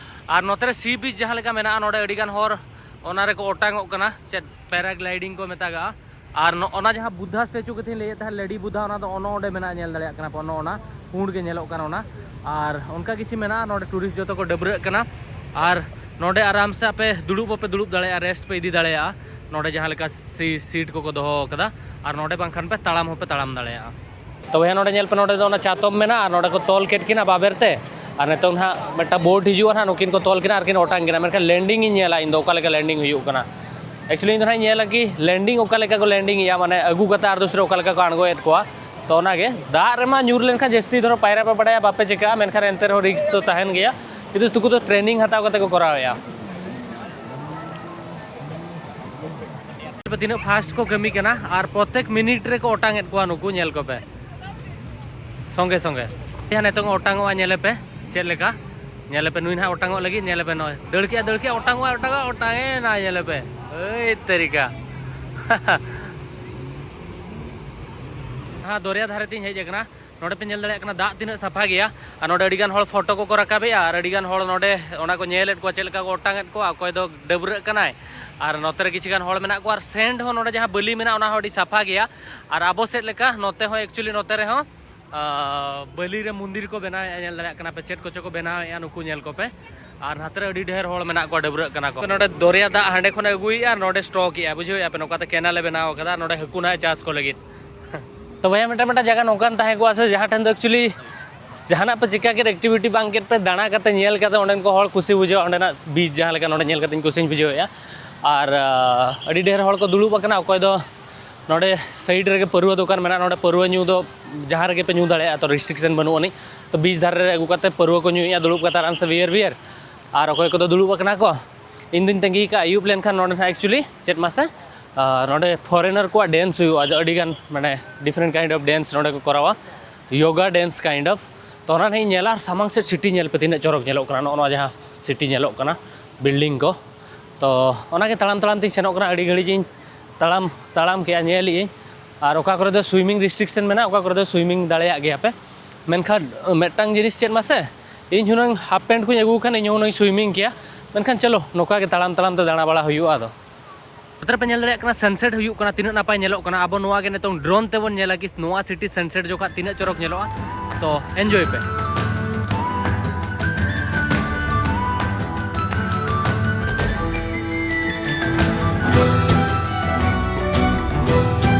ᱟᱨ ᱱᱚᱛᱮ ᱨᱮ ᱥᱤ ᱵᱤᱪ ᱡᱟᱦᱟᱸ ᱞᱮᱠᱟ ᱢᱮᱱᱟᱜᱼᱟ, ᱱᱚᱰᱮ ᱟᱹᱰᱤ ᱜᱟᱱ ᱦᱚᱲ ᱚᱱᱟ ᱨᱮᱠᱚ ᱚᱴᱟᱝᱚᱜ ᱠᱟᱱᱟ, ᱪᱮᱫ ᱯᱮᱨᱟᱜᱞᱟᱭᱰᱤᱝ ᱠᱚ ᱢᱮᱛᱟᱜᱟᱜᱼᱟ᱾ ᱟᱨ ᱱᱚ-, ᱚᱱᱟ ᱡᱟᱦᱟᱸ ᱵᱩᱫᱽᱫᱷᱟ ᱥᱴᱮᱪᱩ ᱠᱟᱛᱷᱟᱧ ᱞᱟᱹᱭᱮᱫ ᱛᱟᱦᱮᱸᱫ, ᱞᱮᱰᱤ ᱵᱩᱫᱽᱫᱷᱟ, ᱚᱱᱟ ᱫᱚ ᱚᱱᱚ ᱚᱸᱰᱮ ᱢᱮᱱᱟᱜᱼᱟ, ᱧᱮᱞ ᱫᱟᱲᱮᱭᱟᱜ ᱠᱟᱱᱟ ᱯᱮ, ᱚᱱᱚ ᱚᱱᱟ ᱯᱩᱸᱰ ᱜᱮ ᱧᱮᱞᱚᱜ ᱠᱟᱱᱟ ᱚᱱᱟ᱾ ᱟᱨ ᱚᱱᱠᱟ ᱠᱤᱪᱷᱩ ᱢᱮᱱᱟᱜᱼᱟ, ᱱᱚᱰᱮ ᱴᱩᱨᱤᱥᱴ ᱡᱚᱛᱚ ᱠᱚ ᱰᱟᱹᱵᱽᱨᱟᱹᱜ ᱠᱟᱱᱟ᱾ ᱟᱨ ᱱᱚᱰᱮ ᱟᱨᱟᱢ ᱥᱮ ᱟᱯᱮ ᱫᱩᱲᱩᱵ ᱦᱚᱸᱯᱮ ᱫᱩᱲᱩᱵ ᱫᱟᱲᱮᱭᱟᱜᱼᱟ, ᱨᱮᱥᱴ ᱯᱮ ᱤᱫᱤ ᱫᱟᱲᱮᱭᱟᱜᱼᱟ᱾ ᱱᱚᱰᱮ ᱡᱟᱦᱟᱸ ᱞᱮᱠᱟ ᱥᱤ-, ᱥᱤᱴ ᱠᱚᱠᱚ ᱫᱚᱦᱚ ᱟᱠᱟᱫᱟ, ᱟᱨ ᱱᱚᱰᱮ ᱵᱟᱝᱠᱷᱟᱱ ᱯᱮ ᱛᱟᱲᱟᱢ ᱦᱚᱸᱯᱮ ᱛᱟᱲᱟᱢ ᱫᱟᱲᱮᱭᱟᱜᱼᱟ᱾ ᱛᱚᱵᱮ ᱱᱚᱰᱮ ᱧᱮᱞ ᱯᱮ, ᱱᱚᱰᱮ ᱫᱚ ᱚᱱᱟ ᱪᱟᱛᱚᱢ ᱢᱮᱱᱟᱜᱼᱟ, ᱟᱨ ᱱᱚᱰᱮ ᱠᱚ ᱛᱚᱞ ᱠᱮᱫ ᱠᱤᱱᱟ ᱵᱟᱵᱮᱨ ᱛᱮ᱾ ᱟᱨ ᱱᱤᱛᱚᱝ ᱱᱟᱦᱟᱜ ᱢᱤᱫᱴᱟᱝ ᱵᱳᱴ ᱦᱤᱡᱩᱜᱼᱟ ᱱᱟᱦᱟᱜ, ᱱᱩᱠᱤᱱ ᱠᱚ ᱛᱚᱞ ᱠᱤᱱᱟ ᱟᱨ ᱠᱤᱱ ᱚᱴᱟᱝ ᱠᱤᱱᱟ᱾ ᱢᱮᱱᱠᱷᱟᱱ ᱞᱮᱱᱰᱤᱝ ᱤᱧ ᱧᱮᱞᱟ ᱤᱧ ᱫᱚ ᱚᱠᱟ ᱞᱮᱠᱟ ᱞᱮᱱᱰᱤᱝ ᱦᱩᱭᱩᱜ ᱠᱟᱱᱟ᱾ ᱮᱠᱪᱩᱭᱮᱞᱤ ᱤᱧ ᱫᱚ ᱱᱟᱦᱟᱜ ᱤᱧ ᱧᱮᱞᱟ ᱠᱤ ᱞᱮᱱᱰᱤᱝ ᱚᱠᱟ ᱞᱮᱠᱟ ᱠᱚ ᱞᱮᱱᱰᱤᱝ ᱮᱜᱼᱟ, ᱢᱟᱱᱮ ᱟᱹᱜᱩ ᱠᱟᱛᱮ ᱟᱨ ᱫᱩᱥᱨᱟ ᱚᱠᱟ ᱞᱮᱠᱟ ᱠᱚ ᱟᱬᱜᱚᱭᱮᱫ ᱠᱚᱣᱟ᱾ ᱛᱚ ᱚᱱᱟᱜᱮ, ᱫᱟᱜ ᱨᱮᱢᱟ ᱧᱩᱨ ᱞᱮᱱᱠᱷᱟᱱ ᱡᱟᱹᱥᱛᱤ ᱫᱷᱚᱨᱚ ᱯᱟᱭᱨᱟ ᱯᱮ ᱵᱟᱲᱟᱭᱟ, ᱵᱟᱯᱮ ᱪᱤᱠᱟᱹᱜᱼᱟ, ᱢᱮᱱᱠᱷᱟᱱ ᱮᱱᱛᱮ ᱨᱮᱦᱚᱸ ᱨᱤᱠᱥ ᱫᱚ ᱛᱟᱦᱮᱱ ᱜᱮᱭᱟ᱾ ᱠᱤᱱᱛᱩ ᱱᱩᱠᱩ ᱫᱚ ᱴᱨᱮᱱᱤᱝ ᱦᱟᱛᱟᱣ ᱠᱟᱛᱮ ᱠᱚ ᱠᱚᱨᱟᱣᱮᱫᱼᱟ᱾ ᱛᱤᱱᱟᱹᱜ ᱯᱷᱟᱥᱴ ᱠᱚ ᱠᱟᱹᱢᱤ ᱠᱟᱱᱟ, ᱟᱨ ᱯᱨᱚᱛᱮᱠ ᱢᱤᱱᱤᱴ ᱨᱮᱠᱚ ᱚᱴᱟᱝ ᱮᱫ ᱠᱚᱣᱟ ᱱᱩᱠᱩ, ᱧᱮᱞ ᱠᱚᱯᱮ ᱥᱚᱸᱜᱮ ᱥᱚᱸᱜᱮ᱾ ᱡᱟᱦᱟᱸ ᱱᱤᱛᱚᱝ ᱚᱴᱟᱝᱚᱜᱼᱟ, ᱧᱮᱞᱮ ᱯᱮ ᱪᱮᱫ ᱞᱮᱠᱟ, ᱧᱮᱞᱮ ᱯᱮ, ᱱᱩᱭ ᱱᱟᱦᱟᱜ ᱚᱴᱟᱝᱚᱜ ᱞᱟᱹᱜᱤᱫ, ᱧᱮᱞᱮ ᱯᱮ, ᱱᱚᱜᱼᱚᱭ ᱫᱟᱹᱲ ᱠᱮᱜᱼᱟ, ᱫᱟᱹᱲ ᱠᱮᱜᱼᱟ, ᱚᱴᱟᱝᱚᱜᱼᱟ, ᱚᱴᱟᱝᱚᱜᱼᱟ, ᱚᱴᱟᱝ ᱮᱱᱟ, ᱧᱮᱞᱮ ᱯᱮ᱾ ᱮᱭ ᱛᱟᱹᱨᱤᱠᱟ᱾ ᱦᱮᱸ, ᱫᱚᱨᱭᱟ ᱫᱷᱟᱨᱮ ᱛᱤᱧ ᱦᱮᱡ ᱟᱠᱟᱱᱟ᱾ ᱱᱚᱰᱮ ᱯᱮ ᱧᱮᱞ ᱫᱟᱲᱮᱭᱟᱜ ᱠᱟᱱᱟ ᱫᱟᱜ ᱛᱤᱱᱟᱹᱜ ᱥᱟᱯᱷᱟ ᱜᱮᱭᱟ᱾ ᱟᱨ ᱱᱚᱰᱮ ᱟᱹᱰᱤ ᱜᱟᱱ ᱦᱚᱲ ᱯᱷᱳᱴᱳ ᱠᱚᱠᱚ ᱨᱟᱠᱟᱵᱮᱜᱼᱟ, ᱟᱨ ᱟᱹᱰᱤ ᱜᱟᱱ ᱦᱚᱲ ᱱᱚᱰᱮ ᱚᱱᱟ ᱠᱚ ᱧᱮᱞᱮᱫ ᱠᱚᱣᱟ ᱪᱮᱫ ᱞᱮᱠᱟ ᱠᱚ ᱚᱴᱟᱝ ᱮᱫ ᱠᱚᱣᱟ, ᱚᱠᱚᱭ ᱫᱚ ᱰᱟᱹᱵᱽᱨᱟᱹᱜ ᱠᱟᱱᱟᱭ᱾ ᱟᱨ ᱱᱚᱛᱮ ᱨᱮ ᱠᱤᱪᱷᱩ ᱜᱟᱱ ᱦᱚᱲ ᱢᱮᱱᱟᱜ ᱠᱚᱣᱟ, ᱟᱨ ᱥᱮᱱᱰ ᱦᱚᱸ ᱱᱚᱰᱮ ᱡᱟᱦᱟᱸ ᱵᱟᱹᱞᱤ ᱢᱮᱱᱟᱜᱼᱟ, ᱚᱱᱟ ᱦᱚᱸ ᱟᱹᱰᱤ ᱥᱟᱯᱷᱟ ᱜᱮᱭᱟ᱾ ᱟᱨ ᱟᱵᱚ ᱥᱮᱫ ᱞᱮᱠᱟ ᱱᱚᱛᱮ ᱦᱚᱸ, ᱮᱠᱪᱩᱭᱮᱞᱤ ᱱᱚᱛᱮ ᱨᱮᱦᱚᱸ, ᱟᱸ, ᱵᱟᱹᱞᱤ ᱨᱮ ᱢᱚᱱᱫᱤᱨ ᱠᱚ ᱵᱮᱱᱟᱣᱮᱫᱼᱟ, ᱧᱮᱞ ᱫᱟᱲᱮᱭᱟᱜ ᱠᱟᱱᱟ ᱯᱮ ᱪᱮᱫ ᱠᱚᱪᱚ ᱠᱚ ᱵᱮᱱᱟᱣᱮᱫᱼᱟ, ᱱᱩᱠᱩ ᱧᱮᱞ ᱠᱚᱯᱮ᱾ ᱟᱨ ᱱᱟᱛᱮ ᱨᱮ ᱟᱹᱰᱤ ᱰᱷᱮᱨ ᱦᱚᱲ ᱢᱮᱱᱟᱜ ᱠᱚᱣᱟ, ᱰᱟᱹᱵᱽᱨᱟᱹᱜ ᱠᱟᱱᱟ ᱠᱚ᱾ ᱱᱚᱰᱮ ᱫᱚᱨᱭᱟ ᱫᱟᱜ ᱦᱟᱸᱰᱮ ᱠᱷᱚᱱ ᱮ ᱟᱹᱜᱩᱭᱮᱫᱼᱟ, ᱱᱚᱰᱮ ᱥᱴᱚᱠᱮᱫᱼᱟ, ᱵᱩᱡᱷᱟᱹᱣᱮᱫᱼᱟ ᱯᱮ, ᱱᱚᱝᱠᱟᱛᱮ ᱠᱮᱱᱟᱞᱮ ᱵᱮᱱᱟᱣ ᱟᱠᱟᱫᱟ, ᱱᱚᱰᱮ ᱦᱟᱹᱠᱩ ᱱᱟᱦᱟᱜ ᱪᱟᱥ ᱠᱚ ᱞᱟᱹᱜᱤᱫ᱾ ᱛᱚ ᱵᱚᱭᱦᱟ, ᱢᱤᱫᱴᱟᱝ ᱢᱤᱫᱴᱟᱝ ᱡᱟᱭᱜᱟ ᱱᱚᱝᱠᱟᱱ ᱛᱟᱦᱮᱸ ᱠᱚᱜᱼᱟ ᱥᱮ, ᱡᱟᱦᱟᱸ ᱴᱷᱮᱱ ᱫᱚ ᱮᱠᱪᱩᱭᱮᱞᱤ ᱡᱟᱦᱟᱱᱟᱜ ᱯᱮ ᱪᱤᱠᱟ ᱠᱮᱫ, ᱮᱠᱴᱤᱵᱷᱤᱴᱤ ᱵᱟᱝ ᱠᱮᱫ ᱯᱮ, ᱫᱟᱬᱟ ᱠᱟᱛᱮ ᱧᱮᱞ ᱠᱟᱛᱮ ᱚᱸᱰᱮᱱ ᱠᱚ ᱦᱚᱲ ᱠᱩᱥᱤ ᱵᱩᱡᱷᱟᱹᱜᱼᱟ, ᱚᱸᱰᱮᱱᱟᱜ ᱵᱤᱪ ᱡᱟᱦᱟᱸ ᱞᱮᱠᱟ ᱱᱚᱰᱮ ᱧᱮᱞ ᱠᱟᱛᱮᱧ ᱠᱩᱥᱤᱧ ᱵᱩᱡᱷᱟᱹᱣᱮᱫᱼᱟ᱾ ᱟᱨ ᱟᱹᱰᱤ ᱰᱷᱮᱨ ᱦᱚᱲ ᱠᱚ ᱫᱩᱲᱩᱵ ᱟᱠᱟᱱᱟ, ᱚᱠᱚᱭ ᱫᱚ ᱱᱚᱰᱮ ᱥᱟᱭᱤᱰ ᱨᱮᱜᱮ ᱯᱟᱹᱨᱣᱟᱹ ᱫᱚᱠᱟᱱ ᱢᱮᱱᱟᱜᱼᱟ, ᱱᱚᱰᱮ ᱯᱟᱹᱨᱣᱟᱹ ᱧᱩ ᱫᱚ ᱡᱟᱦᱟᱸ ᱨᱮᱜᱮ ᱯᱮ ᱧᱩ ᱫᱟᱲᱮᱭᱟᱜᱼᱟ, ᱛᱚ ᱨᱮᱥᱴᱨᱤᱠᱥᱮᱱ ᱵᱟᱹᱱᱩᱜ ᱟᱹᱱᱤᱡ᱾ ᱛᱚ ᱵᱤᱪ ᱫᱷᱟᱨᱮ ᱨᱮ ᱟᱹᱜᱩ ᱠᱟᱛᱮ ᱯᱟᱹᱨᱣᱟᱹ ᱠᱚ ᱧᱩᱭᱮᱫᱼᱟ ᱫᱩᱲᱩᱵ ᱠᱟᱛᱮ ᱟᱨᱟᱢ ᱥᱮ ᱵᱤᱭᱟᱨ ᱵᱤᱭᱟᱨ᱾ ᱟᱨ ᱚᱠᱚᱭ ᱠᱚᱫᱚ ᱫᱩᱲᱩᱵ ᱟᱠᱟᱱᱟ ᱠᱚ, ᱤᱧ ᱫᱩᱧ ᱛᱟᱺᱜᱤ ᱠᱟᱜᱼᱟ ᱟᱹᱭᱩᱵ ᱞᱮᱱᱠᱷᱟᱱ ᱱᱚᱰᱮ ᱱᱟᱜ ᱮᱠᱪᱩᱭᱮᱞᱤ ᱪᱮᱫ ᱢᱟᱥᱮ, ᱟᱨ ᱱᱚᱰᱮ ᱯᱷᱚᱨᱮᱱᱟᱨ ᱠᱚᱣᱟᱜ ᱰᱮᱱᱥ ᱦᱩᱭᱩᱜᱼᱟ, ᱟᱹᱰᱤ ᱜᱟᱱ ᱢᱟᱱᱮ ᱰᱤᱯᱷᱟᱨᱮᱱᱴ ᱠᱟᱭᱤᱱᱰ ᱚᱯᱷ ᱰᱮᱱᱥ ᱱᱚᱰᱮ ᱠᱚ ᱠᱚᱨᱟᱣᱟ, ᱭᱳᱜᱟ ᱰᱮᱱᱥ ᱠᱟᱭᱤᱱᱰ ᱚᱯᱷ᱾ ᱛᱚ ᱚᱱᱟ ᱱᱟᱦᱟᱜ ᱤᱧ ᱧᱮᱞᱟ, ᱟᱨ ᱥᱟᱢᱟᱝ ᱥᱮᱫ ᱥᱤᱴᱤ ᱧᱮᱞ ᱯᱮ ᱛᱤᱱᱟᱹᱜ ᱪᱚᱨᱚᱠ ᱧᱮᱞᱚᱜ ᱠᱟᱱᱟ᱾ ᱱᱚᱜᱼᱚ ᱱᱚᱣᱟ ᱡᱟᱦᱟᱸ ᱥᱤᱴᱤ ᱧᱮᱞᱚᱜ ᱠᱟᱱᱟ, ᱵᱤᱞᱰᱤᱝ ᱠᱚ᱾ ᱛᱚ ᱚᱱᱟᱜᱮ ᱛᱟᱲᱟᱢ ᱛᱟᱲᱟᱢ ᱛᱤᱧ ᱥᱮᱱᱚᱜ ᱠᱟᱱᱟ, ᱟᱹᱰᱤ ᱜᱷᱟᱹᱲᱤᱡ ᱤᱧ ᱛᱟᱲᱟᱢ ᱛᱟᱲᱟᱢ ᱠᱮᱜᱼᱟ, ᱧᱮᱞ ᱮᱜᱼᱟᱹᱧ᱾ ᱟᱨ ᱚᱠᱟ ᱠᱚᱨᱮ ᱫᱚ ᱥᱩᱭᱢᱤᱝ ᱨᱮᱥᱴᱨᱤᱠᱥᱮᱱ ᱢᱮᱱᱟᱜᱼᱟ, ᱚᱠᱟ ᱠᱚᱨᱮ ᱫᱚ ᱥᱩᱭᱢᱤᱝ ᱫᱟᱲᱮᱭᱟᱜ ᱜᱮᱭᱟ ᱯᱮ᱾ ᱢᱮᱱᱠᱷᱟᱱ ᱢᱤᱫᱴᱟᱝ ᱡᱤᱱᱤᱥ ᱪᱮᱫ ᱢᱟᱥᱮ, ᱤᱧ ᱦᱩᱱᱟᱹᱝ ᱦᱟᱯ ᱯᱮᱱᱴ ᱠᱚᱧ ᱟᱹᱜᱩ ᱠᱷᱟᱱ ᱤᱧ ᱦᱚᱸ ᱦᱩᱱᱟᱹᱝ ᱥᱩᱭᱢᱤᱝ ᱠᱮᱭᱟ᱾ ᱢᱮᱱᱠᱷᱟᱱ ᱪᱚᱞᱚ, ᱱᱚᱝᱠᱟ ᱜᱮ ᱛᱟᱲᱟᱢ ᱛᱟᱲᱟᱢ ᱛᱮ ᱫᱟᱬᱟ ᱵᱟᱲᱟ ᱦᱩᱭᱩᱜᱼᱟ ᱟᱫᱚ᱾ ᱱᱚᱛᱮ ᱨᱮᱯᱮ ᱧᱮᱞ ᱫᱟᱲᱮᱭᱟᱜ ᱠᱟᱱᱟ, ᱥᱟᱱᱥᱮᱴ ᱦᱩᱭᱩᱜ ᱠᱟᱱᱟ, ᱛᱤᱱᱟᱹᱜ ᱱᱟᱯᱟᱭ ᱧᱮᱞᱚᱜ ᱠᱟᱱᱟ᱾ ᱟᱵᱚ ᱱᱚᱣᱟ ᱜᱮ ᱱᱤᱛᱚᱝ ᱰᱨᱳᱱ ᱛᱮᱵᱚᱱ ᱧᱮᱞᱟ ᱠᱤ ᱱᱚᱣᱟ ᱥᱤᱴᱤ ᱥᱟᱱᱥᱮᱴ ᱡᱚᱠᱷᱚᱱ ᱛᱤᱱᱟᱹᱜ ᱪᱚᱨᱚᱠ ᱧᱮᱞᱚᱜᱼᱟ᱾ ᱛᱚ ᱮᱱᱡᱚᱭ ᱯᱮ᱾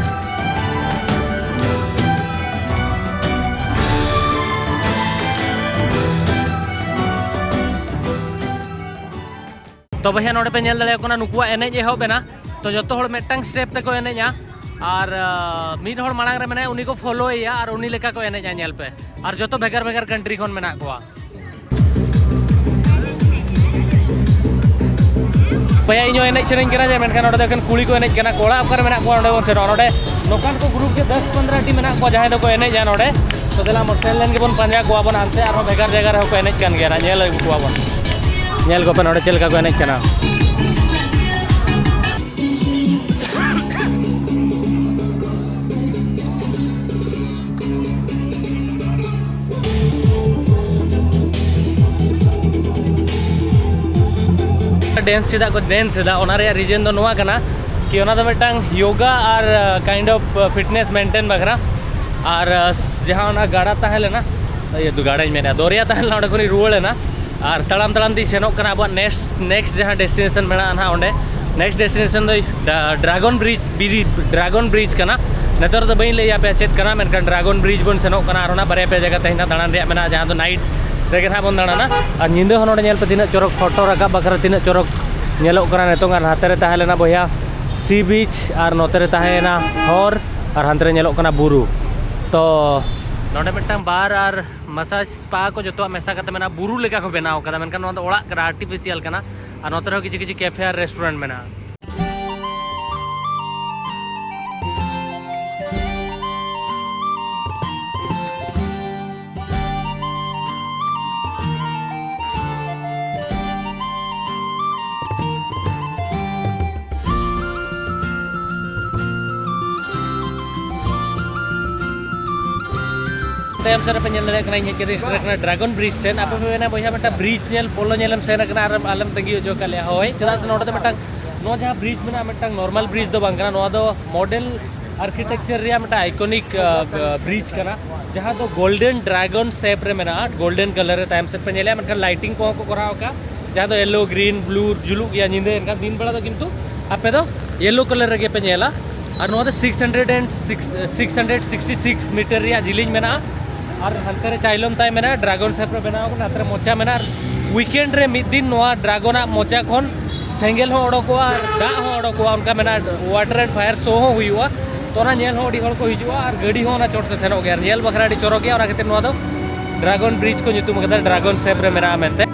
ᱛᱚ ᱵᱚᱭᱦᱟ, ᱱᱚᱰᱮ ᱯᱮ ᱧᱮᱞ ᱫᱟᱲᱮᱭᱟᱜ ᱠᱟᱱᱟ, ᱱᱩᱠᱩᱣᱟᱜ ᱮᱱᱮᱡ ᱮᱦᱚᱵ ᱮᱱᱟ᱾ ᱛᱚ ᱡᱚᱛᱚ ᱦᱚᱲ ᱢᱤᱫᱴᱟᱝ ᱥᱴᱮᱯ ᱛᱮᱠᱚ ᱮᱱᱮᱡᱼᱟ, ᱟᱨ ᱟᱸ, ᱢᱤᱫ ᱦᱚᱲ ᱢᱟᱲᱟᱝ ᱨᱮ ᱢᱮᱱᱟᱭᱟ, ᱩᱱᱤ ᱠᱚ ᱯᱷᱳᱞᱳᱭᱮᱭᱟ ᱟᱨ ᱩᱱᱤ ᱞᱮᱠᱟ ᱠᱚ ᱮᱱᱮᱡᱼᱟ᱾ ᱧᱮᱞ ᱯᱮ, ᱟᱨ ᱡᱚᱛᱚ ᱵᱷᱮᱜᱟᱨ ᱵᱷᱮᱜᱟᱨ ᱠᱟᱱᱴᱨᱤ ᱠᱷᱚᱱ ᱢᱮᱱᱟᱜ ᱠᱚᱣᱟ᱾ ᱵᱚᱭᱦᱟ, ᱤᱧ ᱦᱚᱸ ᱮᱱᱮᱡ ᱥᱮᱨᱮᱧ ᱠᱟᱱᱟ ᱡᱮ, ᱢᱮᱱᱠᱷᱟᱱ ᱱᱚᱰᱮ ᱫᱚ ᱮᱠᱷᱮᱱ ᱠᱩᱲᱤ ᱠᱚ ᱮᱱᱮᱡ ᱠᱟᱱᱟ᱾ ᱠᱚᱲᱟ ᱚᱠᱟᱨᱮ ᱢᱮᱱᱟᱜ ᱠᱚᱣᱟ, ᱚᱸᱰᱮ ᱵᱚᱱ ᱥᱮᱱᱚᱜᱼᱟ᱾ ᱱᱚᱰᱮ ᱱᱚᱝᱠᱟᱱ ᱠᱚ ᱜᱨᱩᱯ ᱜᱮ ᱫᱚᱥ ᱯᱚᱱᱨᱚ ᱴᱤ ᱢᱮᱱᱟᱜ ᱠᱚᱣᱟ, ᱡᱟᱦᱟᱸᱭ ᱫᱚᱠᱚ ᱮᱱᱮᱡᱼᱟ ᱱᱚᱰᱮ᱾ ᱛᱚ ᱫᱮᱞᱟ, ᱢᱚᱴᱚᱨ ᱥᱟᱭᱠᱮᱞ ᱞᱮᱱ ᱜᱮᱵᱚᱱ ᱯᱟᱸᱡᱟ ᱠᱚᱣᱟ ᱵᱚᱱ ᱦᱟᱱᱛᱮ, ᱟᱨᱦᱚᱸ ᱵᱷᱮᱜᱟᱨ ᱡᱟᱭᱜᱟ ᱨᱮᱦᱚᱸ ᱠᱚ ᱮᱱᱮᱡ ᱠᱟᱱ ᱜᱮᱭᱟ ᱱᱟᱜ᱾ ᱧᱮᱞ ᱟᱹᱜᱩ ᱠᱚᱣᱟ ᱵᱚᱱ, ᱧᱮᱞ ᱠᱚᱯᱮ ᱱᱚᱰᱮ ᱪᱮᱫ ᱞᱮᱠᱟ ᱠᱚ ᱮᱱᱮᱡ ᱠᱟᱱᱟ᱾ ᱰᱮᱱᱥ ᱪᱮᱫᱟᱜ ᱠᱚ ᱰᱮᱱᱥ ᱮᱫᱟ, ᱚᱱᱟ ᱨᱮᱭᱟᱜ ᱨᱤᱡᱮᱱ ᱫᱚ ᱱᱚᱣᱟ ᱠᱟᱱᱟ ᱠᱤ ᱚᱱᱟ ᱫᱚ ᱢᱤᱫᱴᱟᱝ ᱭᱳᱜᱟ ᱟᱨ ᱠᱟᱭᱤᱱᱰ ᱚᱯᱷ ᱯᱷᱤᱴᱱᱮᱥ ᱢᱮᱱᱴᱮᱱ ᱵᱟᱠᱷᱨᱟ᱾ ᱟᱨ ᱡᱟᱦᱟᱸ ᱚᱱᱟ ᱜᱟᱰᱟ ᱛᱟᱦᱮᱸ ᱞᱮᱱᱟ, ᱤᱭᱟᱹ, ᱫᱩ ᱜᱟᱰᱟᱧ ᱢᱮᱱᱮᱫᱼᱟ, ᱫᱚᱨᱭᱟ ᱛᱟᱦᱮᱸ ᱞᱮᱱᱟ, ᱚᱸᱰᱮ ᱠᱷᱚᱱᱤᱧ ᱨᱩᱣᱟᱹᱲ ᱮᱱᱟ᱾ ᱟᱨ ᱛᱟᱲᱟᱢ ᱛᱟᱲᱟᱢ ᱛᱤᱧ ᱥᱮᱱᱚᱜ ᱠᱟᱱᱟ ᱟᱵᱚᱣᱟᱜ ᱱᱮᱠᱥᱴ ᱱᱮᱠᱥᱴ ᱡᱟᱦᱟᱸ ᱰᱮᱥᱴᱤᱱᱮᱥᱚᱱ ᱢᱮᱱᱟᱜᱼᱟ ᱱᱟᱦᱟᱜ, ᱚᱸᱰᱮ ᱱᱮᱠᱥᱴ ᱰᱮᱥᱴᱤᱱᱮᱥᱚᱱ ᱫᱚ ᱰᱨᱟᱜᱚᱱ ᱵᱨᱤᱡᱽ, ᱵᱨᱤ-, ᱰᱨᱟᱜᱚᱱ ᱵᱨᱤᱡᱽ ᱠᱟᱱᱟ᱾ ᱱᱤᱛᱚᱜ ᱫᱚ ᱵᱟᱹᱧ ᱞᱟᱹᱭ ᱟᱯᱮᱭᱟ ᱪᱮᱫ ᱠᱟᱱᱟ, ᱢᱮᱱᱠᱷᱟᱱ ᱰᱨᱟᱜᱚᱱ ᱵᱨᱤᱡᱽ ᱵᱚᱱ ᱥᱮᱱᱚᱜ ᱠᱟᱱᱟ᱾ ᱟᱨ ᱚᱱᱟ ᱵᱟᱨᱭᱟ ᱯᱮᱭᱟ ᱡᱟᱭᱜᱟ ᱛᱮᱦᱮᱧ ᱱᱟᱜ ᱫᱟᱬᱟᱱ ᱨᱮᱭᱟᱜ ᱢᱮᱱᱟᱜᱼᱟ, ᱡᱟᱦᱟᱸ ᱫᱚ ᱱᱟᱭᱤᱴ ᱨᱮᱜᱮ ᱱᱟᱦᱟᱜ ᱵᱚᱱ ᱫᱟᱬᱟᱱᱟ᱾ ᱟᱨ ᱧᱤᱫᱟᱹ ᱦᱚᱸ ᱱᱚᱰᱮ ᱧᱮᱞ ᱯᱮ ᱛᱤᱱᱟᱹᱜ ᱪᱚᱨᱚᱠ ᱯᱷᱳᱴᱳ ᱨᱟᱠᱟᱵ ᱵᱟᱠᱷᱨᱟ ᱛᱤᱱᱟᱹᱜ ᱪᱚᱨᱚᱠ ᱧᱮᱞᱚᱜ ᱠᱟᱱᱟ ᱱᱤᱛᱚᱝ᱾ ᱟᱨ ᱦᱟᱱᱛᱮ ᱨᱮ ᱛᱟᱦᱮᱸ ᱞᱮᱱᱟ ᱵᱚᱭᱦᱟ ᱥᱤ ᱵᱤᱪ, ᱟᱨ ᱱᱚᱛᱮ ᱨᱮ ᱛᱟᱦᱮᱸᱭᱮᱱᱟ ᱦᱚᱨ, ᱟᱨ ᱦᱟᱱᱛᱮ ᱨᱮ ᱧᱮᱞᱚᱜ ᱠᱟᱱᱟ ᱵᱩᱨᱩ᱾ ᱛᱚ ᱱᱚᱰᱮ ᱢᱤᱫᱴᱟᱝ ᱵᱟᱨ ᱟᱨ ᱢᱟᱥᱟᱡᱽ ᱥᱯᱟ ᱠᱚ ᱡᱚᱛᱚᱣᱟᱜ ᱢᱮᱥᱟ ᱠᱟᱛᱮ ᱢᱮᱱᱟᱜᱼᱟ᱾ ᱵᱩᱨᱩ ᱞᱮᱠᱟ ᱠᱚ ᱵᱮᱱᱟᱣ ᱠᱟᱫᱟ, ᱢᱮᱱᱠᱷᱟᱱ ᱱᱚᱣᱟ ᱫᱚ ᱚᱲᱟᱜ ᱠᱟᱱᱟ, ᱟᱨᱴᱤᱯᱷᱤᱥᱤᱭᱟᱞ ᱠᱟᱱᱟ᱾ ᱟᱨ ᱱᱚᱛᱮ ᱨᱮᱦᱚᱸ ᱠᱤᱪᱷᱩ ᱠᱤᱪᱷᱩ ᱠᱮᱯᱷᱮ ᱟᱨ ᱨᱮᱥᱴᱩᱨᱮᱱᱴ ᱢᱮᱱᱟᱜᱼᱟ᱾ ᱛᱟᱭᱚᱢ ᱥᱮᱫ ᱨᱮᱯᱮ ᱧᱮᱞ ᱫᱟᱲᱮᱭᱟᱜ ᱠᱟᱱᱟ, ᱤᱧ ᱦᱮᱡ ᱠᱟᱛᱮ ᱥᱮᱴᱮᱨ ᱠᱟᱱᱟ ᱰᱨᱟᱜᱚᱱ ᱵᱨᱤᱡᱽ ᱴᱷᱮᱱ᱾ ᱟᱯᱮ ᱯᱮ ᱢᱮᱱᱟ, "ᱵᱚᱭᱦᱟ, ᱢᱤᱫᱴᱟᱝ ᱵᱨᱤᱡᱽ ᱧᱮᱞ, ᱯᱳᱞᱳ ᱧᱮᱞᱮᱢ ᱥᱮᱱ ᱟᱠᱟᱱᱟ ᱟᱨ ᱟᱞᱮᱢ ᱛᱟᱺᱜᱤ ᱦᱚᱪᱚ ᱟᱠᱟᱫ ᱞᱮᱭᱟ?" ᱦᱳᱭ, ᱪᱮᱫᱟᱜ ᱥᱮ ᱱᱚᱰᱮ ᱫᱚ ᱢᱤᱫᱴᱟᱝ, ᱱᱚᱣᱟ ᱡᱟᱦᱟᱸ ᱵᱨᱤᱡᱽ ᱢᱮᱱᱟᱜᱼᱟ, ᱢᱤᱫᱴᱟᱝ ᱱᱚᱨᱢᱟᱞ ᱵᱨᱤᱡᱽ ᱫᱚ ᱵᱟᱝ ᱠᱟᱱᱟ᱾ ᱱᱚᱣᱟ ᱫᱚ ᱢᱚᱰᱮᱞ ᱟᱨᱠᱤᱴᱮᱠᱪᱟᱨ ᱨᱮᱭᱟᱜ ᱢᱤᱫᱴᱟᱝ ᱟᱭᱠᱚᱱᱤᱠ ᱵᱨᱤᱡᱽ ᱠᱟᱱᱟ, ᱡᱟᱦᱟᱸ ᱫᱚ ᱜᱳᱞᱰᱮᱱ ᱰᱨᱟᱜᱚᱱ ᱥᱮᱯ ᱨᱮ ᱢᱮᱱᱟᱜᱼᱟ᱾ ᱜᱳᱞᱰᱮᱱ ᱠᱟᱞᱟᱨ ᱨᱮ ᱛᱟᱭᱚᱢ ᱥᱮᱫ ᱯᱮ ᱧᱮᱞᱮᱜᱼᱟ, ᱢᱮᱱᱠᱷᱟᱱ ᱞᱟᱭᱴᱤᱝ ᱠᱚᱦᱚᱸ ᱠᱚ ᱠᱚᱨᱟᱣ ᱟᱠᱟᱫᱼᱟ, ᱡᱟᱦᱟᱸ ᱫᱚ ᱭᱮᱞᱳ, ᱜᱨᱤᱱ, ᱵᱞᱩ ᱡᱩᱞᱩᱜ ᱜᱮᱭᱟ ᱧᱤᱫᱟᱹ, ᱮᱱᱠᱷᱟᱱ ᱫᱤᱱ ᱵᱮᱲᱟ ᱫᱚ ᱠᱤᱱᱛᱩ ᱟᱯᱮ ᱫᱚ ᱭᱮᱞᱳ ᱠᱟᱞᱟᱨ ᱨᱮᱜᱮ ᱯᱮ ᱧᱮᱞᱟ᱾ ᱟᱨ ᱱᱚᱣᱟ ᱫᱚ six hundred and six, six hundred sixty six metre ᱨᱮᱭᱟᱜ ᱡᱤᱞᱤᱧ ᱢᱮᱱᱟᱜᱼᱟ᱾ ᱟᱨ ᱦᱟᱱᱛᱮ ᱨᱮ ᱪᱟᱭᱞᱚᱢ ᱛᱟᱭ ᱢᱮᱱᱟᱜᱼᱟ, ᱰᱨᱟᱜᱚᱱ ᱥᱮᱯ ᱨᱮ ᱵᱮᱱᱟᱣ ᱟᱠᱟᱱᱟ᱾ ᱦᱟᱱᱛᱮ ᱨᱮ ᱢᱚᱪᱟ ᱢᱮᱱᱟᱜᱼᱟ᱾ ᱟᱨ ᱣᱤᱠᱮᱱᱰ ᱨᱮ ᱢᱤᱫ ᱫᱤᱱ ᱱᱚᱣᱟ ᱰᱨᱟᱜᱚᱱᱟᱜ ᱢᱚᱪᱟ ᱠᱷᱚᱱ ᱥᱮᱸᱜᱮᱞ ᱦᱚᱸ ᱚᱰᱚᱠᱚᱜᱼᱟ ᱟᱨ ᱫᱟᱜ ᱦᱚᱸ ᱚᱰᱚᱠᱚᱜᱼᱟ, ᱚᱱᱠᱟ ᱢᱮᱱᱟᱜᱼᱟ᱾ ᱣᱟᱴᱟᱨ ᱮᱱᱰ ᱯᱷᱟᱭᱟᱨ ᱥᱳ ᱦᱚᱸ ᱦᱩᱭᱩᱜᱼᱟ᱾ ᱛᱚ, ᱚᱱᱟ ᱧᱮᱞ ᱦᱚᱸ ᱟᱹᱰᱤ ᱦᱚᱲ ᱠᱚ ᱦᱤᱡᱩᱜᱼᱟ ᱟᱨ ᱜᱟᱹᱰᱤ ᱦᱚᱸ ᱚᱱᱟ ᱪᱚᱴ ᱛᱮ ᱥᱮᱱᱚᱜ ᱜᱮᱭᱟ᱾ ᱟᱨ ᱧᱮᱞ ᱵᱟᱠᱷᱨᱟ ᱟᱹᱰᱤ ᱪᱚᱨᱚᱠ ᱜᱮᱭᱟ, ᱚᱱᱟ ᱠᱷᱟᱹᱛᱤᱨ ᱱᱚᱣᱟ ᱫᱚ ᱰᱨᱟᱜᱚᱱ ᱵᱨᱤᱡᱽ ᱠᱚ ᱧᱩᱛᱩᱢ ᱟᱠᱟᱫᱟ, ᱰᱨᱟᱜᱚᱱ ᱥᱮᱯ ᱨᱮ ᱢᱮᱱᱟᱜᱼᱟ ᱢᱮᱱᱛᱮ᱾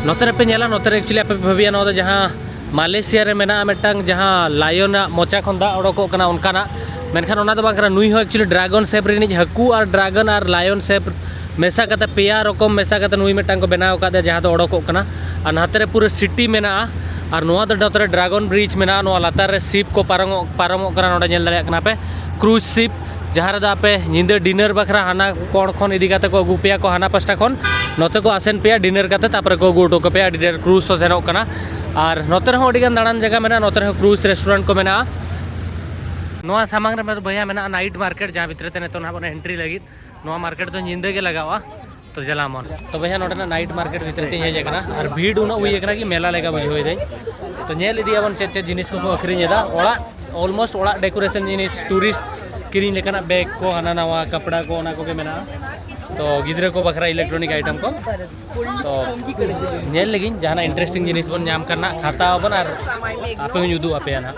ᱱᱚᱛᱮ ᱨᱮᱯᱮ ᱧᱮᱞᱟ, ᱱᱚᱛᱮ ᱨᱮ actually ᱟᱯᱮ ᱯᱮ ᱵᱷᱟᱹᱵᱤᱭᱟ ᱱᱚᱣᱟ ᱫᱚ ᱡᱟᱦᱟᱸ ᱢᱟᱞᱮᱥᱤᱭᱟ ᱨᱮ ᱢᱮᱱᱟᱜᱼᱟ ᱢᱤᱫᱴᱟᱝ, ᱡᱟᱦᱟᱸ ᱞᱟᱭᱚᱱᱟᱜ ᱢᱚᱪᱟ ᱠᱷᱚᱱ ᱫᱟᱜ ᱚᱰᱚᱠᱚᱜ ᱠᱟᱱᱟ ᱚᱱᱠᱟᱱᱟᱜ, ᱢᱮᱱᱠᱷᱟᱱ ᱚᱱᱟ ᱫᱚ ᱵᱟᱝ ᱠᱟᱱᱟ᱾ ᱱᱩᱭ ᱦᱚᱸ actually ᱰᱨᱟᱜᱚᱱ ᱥᱮᱯ ᱨᱤᱱᱤᱡ ᱦᱟᱹᱠᱩ ᱟᱨ ᱰᱨᱟᱜᱚᱱ ᱟᱨ ᱞᱟᱭᱚᱱ ᱥᱮᱯ ᱢᱮᱥᱟ ᱠᱟᱛᱮ, ᱯᱮᱭᱟ ᱨᱚᱠᱚᱢ ᱢᱮᱥᱟ ᱠᱟᱛᱮ ᱱᱩᱭ ᱢᱤᱫᱴᱟᱝ ᱠᱚ ᱵᱮᱱᱟᱣ ᱟᱠᱟᱫᱟ, ᱡᱟᱦᱟᱸ ᱫᱚ ᱚᱰᱚᱠᱚᱜ ᱠᱟᱱᱟ᱾ ᱟᱨ ᱱᱟᱛᱮ ᱨᱮ ᱯᱩᱨᱟᱹ ᱥᱤᱴᱤ ᱢᱮᱱᱟᱜᱼᱟ᱾ ᱟᱨ ᱱᱚᱣᱟ ᱫᱚ ᱱᱚᱛᱮ ᱨᱮ ᱰᱨᱟᱜᱚᱱ ᱵᱨᱤᱡᱽ ᱢᱮᱱᱟᱜᱼᱟ᱾ ᱱᱚᱣᱟ ᱞᱟᱛᱟᱨ ᱨᱮ ᱥᱤᱯ ᱠᱚ ᱯᱟᱨᱚᱢᱚᱜ, ᱯᱟᱨᱚᱢᱚᱜ ᱠᱟᱱᱟ, ᱱᱚᱰᱮ ᱧᱮᱞ ᱫᱟᱲᱮᱭᱟᱜ ᱠᱟᱱᱟ ᱯᱮ, ᱠᱨᱩᱡᱽ ᱥᱤᱯ, ᱡᱟᱦᱟᱸ ᱨᱮᱫᱚ ᱟᱯᱮ ᱧᱤᱫᱟᱹ ᱰᱤᱱᱟᱨ ᱵᱟᱠᱷᱨᱟ ᱦᱟᱱᱟ ᱠᱚᱬ ᱠᱷᱚᱱ ᱤᱫᱤ ᱠᱟᱛᱮ ᱠᱚ ᱟᱹᱜᱩ ᱯᱮᱭᱟ ᱠᱚ ᱦᱟᱱᱟ ᱯᱟᱥᱴᱟ ᱠᱷᱚᱱ, ᱱᱚᱛᱮ ᱠᱚ ᱟᱥᱮᱱ ᱯᱮᱭᱟ, ᱰᱤᱱᱟᱨ ᱠᱟᱛᱮ ᱛᱟᱨᱯᱚᱨᱮ ᱠᱚ ᱟᱹᱜᱩ ᱦᱚᱴᱚ ᱠᱟᱯᱮᱭᱟ᱾ ᱟᱹᱰᱤ ᱰᱷᱮᱨ ᱠᱨᱩᱡᱽ ᱦᱚᱸ ᱥᱮᱱᱚᱜ ᱠᱟᱱᱟ᱾ ᱟᱨ ᱱᱚᱛᱮ ᱨᱮᱦᱚᱸ ᱟᱹᱰᱤ ᱜᱟᱱ ᱫᱟᱬᱟᱱ ᱡᱟᱭᱜᱟ ᱢᱮᱱᱟᱜᱼᱟ᱾ ᱱᱚᱛᱮ ᱨᱮᱦᱚᱸ ᱠᱨᱩᱡᱽ ᱨᱮᱥᱴᱩᱨᱮᱱᱴ ᱠᱚ ᱢᱮᱱᱟᱜᱼᱟ᱾ ᱱᱚᱣᱟ ᱥᱟᱢᱟᱝ ᱨᱮ ᱵᱚᱭᱦᱟ ᱢᱮᱱᱟᱜᱼᱟ ᱱᱟᱭᱤᱴ ᱢᱟᱨᱠᱮᱴ, ᱡᱟᱦᱟᱸ ᱵᱷᱤᱛᱨᱤ ᱛᱮ ᱱᱤᱛᱚᱜ ᱱᱟᱦᱟᱜ ᱵᱚᱱ ᱮᱱᱴᱨᱤ ᱞᱟᱹᱜᱤᱫ᱾ ᱱᱚᱣᱟ ᱢᱟᱨᱠᱮᱴ ᱫᱚ ᱧᱤᱫᱟᱹ ᱜᱮ ᱞᱟᱜᱟᱜᱼᱟ᱾ ᱛᱚ ᱡᱟᱞᱟᱢᱚᱱ, ᱛᱚ ᱵᱚᱭᱦᱟ, ᱱᱚᱰᱮᱱᱟᱜ ᱱᱟᱭᱤᱴ ᱢᱟᱨᱠᱮᱴ ᱵᱷᱤᱛᱨᱤ ᱛᱮᱧ ᱦᱮᱡ ᱟᱠᱟᱱᱟ ᱟᱨ ᱵᱷᱤᱲ ᱩᱱᱟᱹᱜ ᱦᱩᱭ ᱟᱠᱟᱱᱟ ᱠᱤ ᱢᱮᱞᱟ ᱞᱮᱠᱟ ᱵᱩᱡᱷᱟᱹᱣ ᱮᱫᱟᱹᱧ᱾ ᱛᱚ ᱧᱮᱞ ᱤᱫᱤᱭᱟᱵᱚᱱ ᱪᱮᱫ ᱪᱮᱫ ᱡᱤᱱᱤᱥ ᱠᱚᱠᱚ ᱟᱹᱠᱷᱨᱤᱧ ᱮᱫᱟ᱾ ᱚᱲᱟᱜ, almost ᱚᱲᱟᱜ decoration ᱡᱤᱱᱤᱥ, ᱴᱩᱨᱤᱥᱴ ᱠᱤᱨᱤᱧ ᱞᱮᱠᱟᱱᱟᱜ ᱵᱮᱜᱽ ᱠᱚ, ᱦᱟᱱᱟ ᱱᱟᱣᱟ ᱠᱟᱯᱲᱟ ᱠᱚ, ᱚᱱᱟ ᱠᱚᱜᱮ ᱢᱮᱱᱟᱜᱼᱟ᱾ ᱛᱚ ᱜᱤᱫᱽᱨᱟᱹ ᱠᱚ ᱵᱟᱠᱷᱨᱟ electronic item ᱠᱚ᱾ ᱛᱚ ᱧᱮᱞ ᱞᱟᱹᱜᱤᱧ ᱡᱟᱦᱟᱱᱟᱜ interesting ᱡᱤᱱᱤᱥ ᱵᱚᱱ ᱧᱟᱢ ᱠᱷᱟᱱ ᱱᱟᱜ ᱦᱟᱛᱟᱣ ᱟᱵᱚᱱ ᱟᱨ ᱟᱯᱮ ᱦᱚᱸᱧ ᱩᱫᱩᱜ ᱟᱯᱮᱭᱟ ᱱᱟᱜ᱾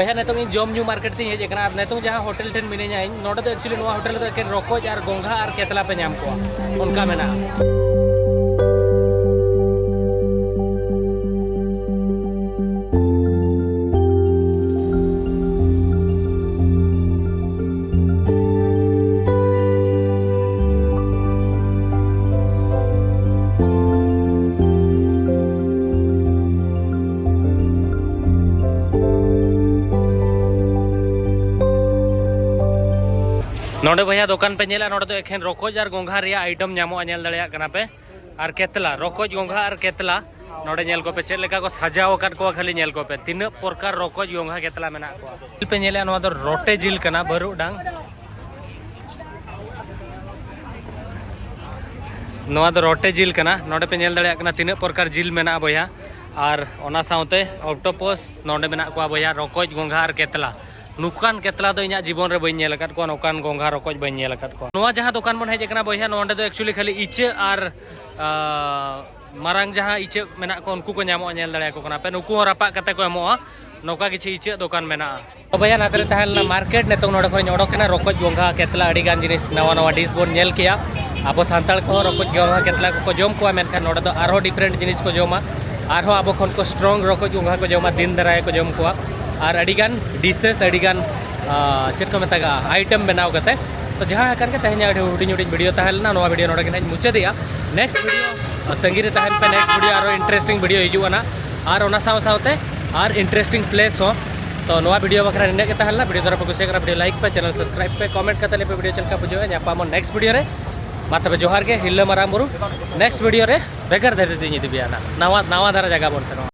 ᱵᱚᱭᱦᱟ, ᱱᱤᱛᱚᱝ ᱤᱧ ᱡᱚᱢ ᱧᱩ ᱢᱟᱨᱠᱮᱴ ᱛᱤᱧ ᱦᱮᱡ ᱟᱠᱟᱱᱟ, ᱟᱨ ᱱᱤᱛᱚᱝ ᱡᱟᱦᱟᱸ ᱦᱳᱴᱮᱞ ᱴᱷᱮᱱ ᱢᱤᱱᱟᱹᱧᱟ ᱤᱧ, ᱱᱚᱰᱮ ᱫᱚ ᱮᱠᱪᱩᱭᱮᱞᱤ ᱱᱚᱣᱟ ᱦᱳᱴᱮᱞ ᱨᱮᱫᱚ ᱮᱠᱮᱱ ᱨᱚᱠᱚᱡ ᱟᱨ ᱜᱚᱝᱜᱷᱟ ᱟᱨ ᱠᱮᱛᱞᱟ ᱯᱮ ᱧᱟᱢ ᱠᱚᱣᱟ, ᱚᱱᱠᱟ ᱢᱮᱱᱟᱜᱼᱟ᱾ ᱱᱚᱰᱮ ᱵᱚᱭᱦᱟ ᱫᱚᱠᱟᱱ ᱯᱮ ᱧᱮᱞᱟ, ᱱᱚᱰᱮ ᱫᱚ ᱮᱠᱷᱮᱱ ᱨᱚᱠᱚᱡ ᱟᱨ ᱜᱚᱝᱜᱷᱟ ᱨᱮᱭᱟᱜ ᱟᱭᱴᱮᱢ ᱧᱟᱢᱚᱜᱼᱟ, ᱧᱮᱞ ᱫᱟᱲᱮᱭᱟᱜ ᱠᱟᱱᱟ ᱯᱮ᱾ ᱟᱨ ᱠᱮᱛᱞᱟ, ᱨᱚᱠᱚᱡ, ᱜᱚᱝᱜᱷᱟ ᱟᱨ ᱠᱮᱛᱞᱟ᱾ ᱱᱚᱰᱮ ᱧᱮᱞ ᱠᱚᱯᱮ ᱪᱮᱫ ᱞᱮᱠᱟ ᱠᱚ ᱥᱟᱡᱟᱣ ᱟᱠᱟᱫ ᱠᱚᱣᱟ, ᱠᱷᱟᱹᱞᱤ ᱧᱮᱞ ᱠᱚᱯᱮ ᱛᱤᱱᱟᱹᱜ ᱯᱨᱚᱠᱟᱨ ᱨᱚᱠᱚᱡ, ᱜᱚᱝᱜᱷᱟ, ᱠᱮᱛᱞᱟ ᱢᱮᱱᱟᱜ ᱠᱚᱣᱟ᱾ ᱡᱤᱞ ᱯᱮ ᱧᱮᱞᱮᱜᱼᱟ, ᱱᱚᱣᱟ ᱫᱚ ᱨᱚᱴᱮ ᱡᱤᱞ ᱠᱟᱱᱟ, ᱵᱟᱹᱨᱩᱰᱟᱝ᱾ ᱱᱚᱣᱟ ᱫᱚ ᱨᱚᱴᱮ ᱡᱤᱞ ᱠᱟᱱᱟ᱾ ᱱᱚᱰᱮ ᱯᱮ ᱧᱮᱞ ᱫᱟᱲᱮᱭᱟᱜ ᱠᱟᱱᱟ ᱛᱤᱱᱟᱹᱜ ᱯᱨᱚᱠᱟᱨ ᱡᱤᱞ ᱢᱮᱱᱟᱜᱼᱟ ᱵᱚᱭᱦᱟ, ᱟᱨ ᱚᱱᱟ ᱥᱟᱶᱛᱮ ᱚᱠᱴᱳᱯᱟᱥ ᱱᱚᱰᱮ ᱢᱮᱱᱟᱜ ᱠᱚᱣᱟ ᱵᱚᱭᱦᱟ, ᱨᱚᱠᱚᱡ, ᱜᱚᱝᱜᱷᱟ ᱟᱨ ᱠᱮᱛᱞᱟ᱾ ᱱᱚᱝᱠᱟᱱ ᱠᱮᱛᱞᱟ ᱫᱚ ᱤᱧᱟᱹᱜ ᱡᱤᱵᱚᱱ ᱨᱮ ᱵᱟᱹᱧ ᱧᱮᱞ ᱟᱠᱟᱫ ᱠᱚᱣᱟ, ᱱᱚᱝᱠᱟᱱ ᱜᱚᱝᱜᱷᱟ, ᱨᱚᱠᱚᱡ ᱵᱟᱹᱧ ᱧᱮᱞ ᱟᱠᱟᱫ ᱠᱚᱣᱟ᱾ ᱱᱚᱣᱟ ᱡᱟᱦᱟᱸ ᱫᱚᱠᱟᱱ ᱵᱚᱱ ᱦᱮᱡ ᱟᱠᱟᱱᱟ ᱵᱚᱭᱦᱟ, ᱱᱚᱰᱮ ᱫᱚ ᱮᱠᱪᱩᱭᱮᱞᱤ ᱠᱷᱟᱹᱞᱤ ᱤᱪᱟᱹᱜ ᱟᱨ, ᱟᱸ, ᱢᱟᱨᱟᱝ ᱡᱟᱦᱟᱸ ᱤᱪᱟᱹᱜ ᱢᱮᱱᱟᱜ ᱠᱚ, ᱩᱱᱠᱩ ᱠᱚ ᱧᱟᱢᱚᱜᱼᱟ, ᱧᱮᱞ ᱫᱟᱲᱮᱭᱟᱠᱚ ᱠᱟᱱᱟ ᱯᱮ᱾ ᱱᱩᱠᱩ ᱦᱚᱸ ᱨᱟᱯᱟᱜ ᱠᱟᱛᱮ ᱠᱚ ᱮᱢᱚᱜᱼᱟ᱾ ᱱᱚᱝᱠᱟ ᱠᱤᱪᱷᱩ ᱤᱪᱟᱹᱜ ᱫᱚᱠᱟᱱ ᱢᱮᱱᱟᱜᱼᱟ᱾ ᱛᱚ ᱵᱚᱭᱦᱟ, ᱱᱟᱛᱮ ᱨᱮ ᱛᱟᱦᱮᱸ ᱞᱮᱱᱟ ᱢᱟᱨᱠᱮᱴ, ᱱᱤᱛᱚᱝ ᱱᱚᱰᱮ ᱠᱷᱚᱱᱤᱧ ᱚᱰᱚᱠ ᱮᱱᱟ᱾ ᱨᱚᱠᱚᱡ, ᱜᱚᱝᱜᱷᱟ, ᱠᱮᱛᱞᱟ, ᱟᱹᱰᱤ ᱜᱟᱱ ᱡᱤᱱᱤᱥ, ᱱᱟᱣᱟ ᱱᱟᱣᱟ ᱰᱤᱥ ᱵᱚᱱ ᱧᱮᱞ ᱠᱮᱜᱼᱟ᱾ ᱟᱵᱚ ᱥᱟᱱᱛᱟᱲ ᱠᱚᱦᱚᱸ ᱨᱚᱠᱚᱡ, ᱜᱚᱝᱜᱷᱟ, ᱠᱮᱛᱞᱟ ᱠᱚᱠᱚ ᱡᱚᱢ ᱠᱚᱣᱟ, ᱢᱮᱱᱠᱷᱟᱱ ᱱᱚᱰᱮ ᱫᱚ ᱟᱨᱦᱚᱸ ᱰᱤᱯᱷᱟᱨᱮᱱᱴ ᱡᱤᱱᱤᱥ ᱠᱚ ᱡᱚᱢᱟ᱾ ᱟᱨᱦᱚᱸ ᱟᱵᱚ ᱠᱷᱚᱱ ᱠᱚ ᱥᱴᱨᱚᱝ ᱨᱚᱠᱚᱡ, ᱜᱚᱝᱜᱷᱟ ᱠᱚ ᱡᱚᱢᱟ, ᱫᱤᱱ ᱫᱷᱟᱨᱟ ᱜᱮᱠᱚ ᱡᱚᱢ ᱠᱚᱣᱟ᱾ ᱟᱨ ᱟᱹᱰᱤ ᱜᱟᱱ ᱰᱤᱥᱮᱥ, ᱟᱹᱰᱤ ᱜᱟᱱ, ᱟᱸ, ᱪᱮᱫ ᱠᱚ ᱢᱮᱛᱟᱜᱼᱟ, ᱟᱭᱴᱮᱢ ᱵᱮᱱᱟᱣ ᱠᱟᱛᱮ᱾ ᱛᱚ ᱡᱟᱦᱟᱸ ᱠᱟᱱ ᱜᱮ, ᱛᱮᱦᱮᱧᱟᱜ ᱟᱹᱰᱤ ᱦᱩᱰᱤᱧ ᱦᱩᱰᱤᱧ ᱵᱷᱤᱰᱤᱭᱳ ᱛᱟᱦᱮᱸ ᱞᱮᱱᱟ᱾ ᱱᱚᱣᱟ ᱵᱷᱤᱰᱤᱭᱳ ᱱᱚᱰᱮ ᱜᱮ ᱱᱟᱦᱟᱜ ᱤᱧ ᱢᱩᱪᱟᱹᱫᱮᱜᱼᱟ᱾ ᱱᱮᱠᱥᱴ ᱵᱷᱤᱰᱤᱭᱳ ᱛᱟᱺᱜᱤ ᱨᱮ ᱛᱟᱦᱮᱱ ᱯᱮ, ᱱᱮᱠᱥᱴ ᱵᱷᱤᱰᱤᱭᱳ ᱟᱨᱚ ᱤᱱᱴᱟᱨᱮᱥᱴᱤᱝ ᱵᱷᱤᱰᱤᱭᱳ ᱦᱤᱡᱩᱜᱼᱟ ᱱᱟᱦᱟᱜ, ᱟᱨ ᱚᱱᱟ ᱥᱟᱶ ᱥᱟᱶᱛᱮ ᱟᱨ ᱤᱱᱴᱟᱨᱮᱥᱴᱤᱝ ᱯᱞᱮᱥ ᱦᱚᱸ᱾ ᱛᱚ ᱱᱚᱣᱟ ᱵᱷᱤᱰᱤᱭᱳ ᱵᱟᱠᱷᱨᱟ ᱱᱤᱱᱟᱹᱜ ᱜᱮ ᱛᱟᱦᱮᱸ ᱞᱮᱱᱟ᱾ ᱵᱷᱤᱰᱤᱭᱳ ᱫᱷᱟᱨᱟ ᱯᱮ ᱠᱩᱥᱤᱭᱟᱜ ᱠᱟᱱᱟ, ᱵᱷᱤᱰᱤᱭᱳ ᱞᱟᱭᱤᱠ ᱯᱮ, ᱪᱮᱱᱮᱞ ᱥᱟᱵᱥᱠᱨᱟᱭᱤᱵ ᱯᱮ, ᱠᱚᱢᱮᱱᱴ ᱠᱟᱛᱮ ᱞᱟᱹᱭ ᱯᱮ ᱵᱷᱤᱰᱤᱭᱳ ᱪᱮᱫ ᱞᱮᱠᱟ ᱵᱩᱡᱷᱟᱹᱜᱼᱟ᱾ ᱧᱟᱯᱟᱢᱚᱜ ᱱᱮᱠᱥᱴ ᱵᱷᱤᱰᱤᱭᱳ ᱨᱮ᱾ ᱢᱟ ᱛᱚᱵᱮ ᱡᱚᱦᱟᱨ ᱜᱮ, ᱦᱤᱨᱞᱟᱹ ᱢᱟᱨᱟᱝ ᱵᱩᱨᱩ᱾ ᱱᱮᱠᱥᱴ ᱵᱷᱤᱰᱤᱭᱳ ᱨᱮ ᱵᱷᱮᱜᱟᱨ ᱫᱷᱟᱨᱮ ᱛᱮᱧ ᱤᱫᱤ ᱯᱮᱭᱟ ᱱᱟᱦᱟᱜ, ᱱᱟᱣᱟ, ᱱᱟᱣᱟ ᱫᱷᱟᱨᱟ ᱡᱟᱭᱜᱟ ᱵᱚᱱ ᱥᱮᱱᱚᱜᱼᱟ᱾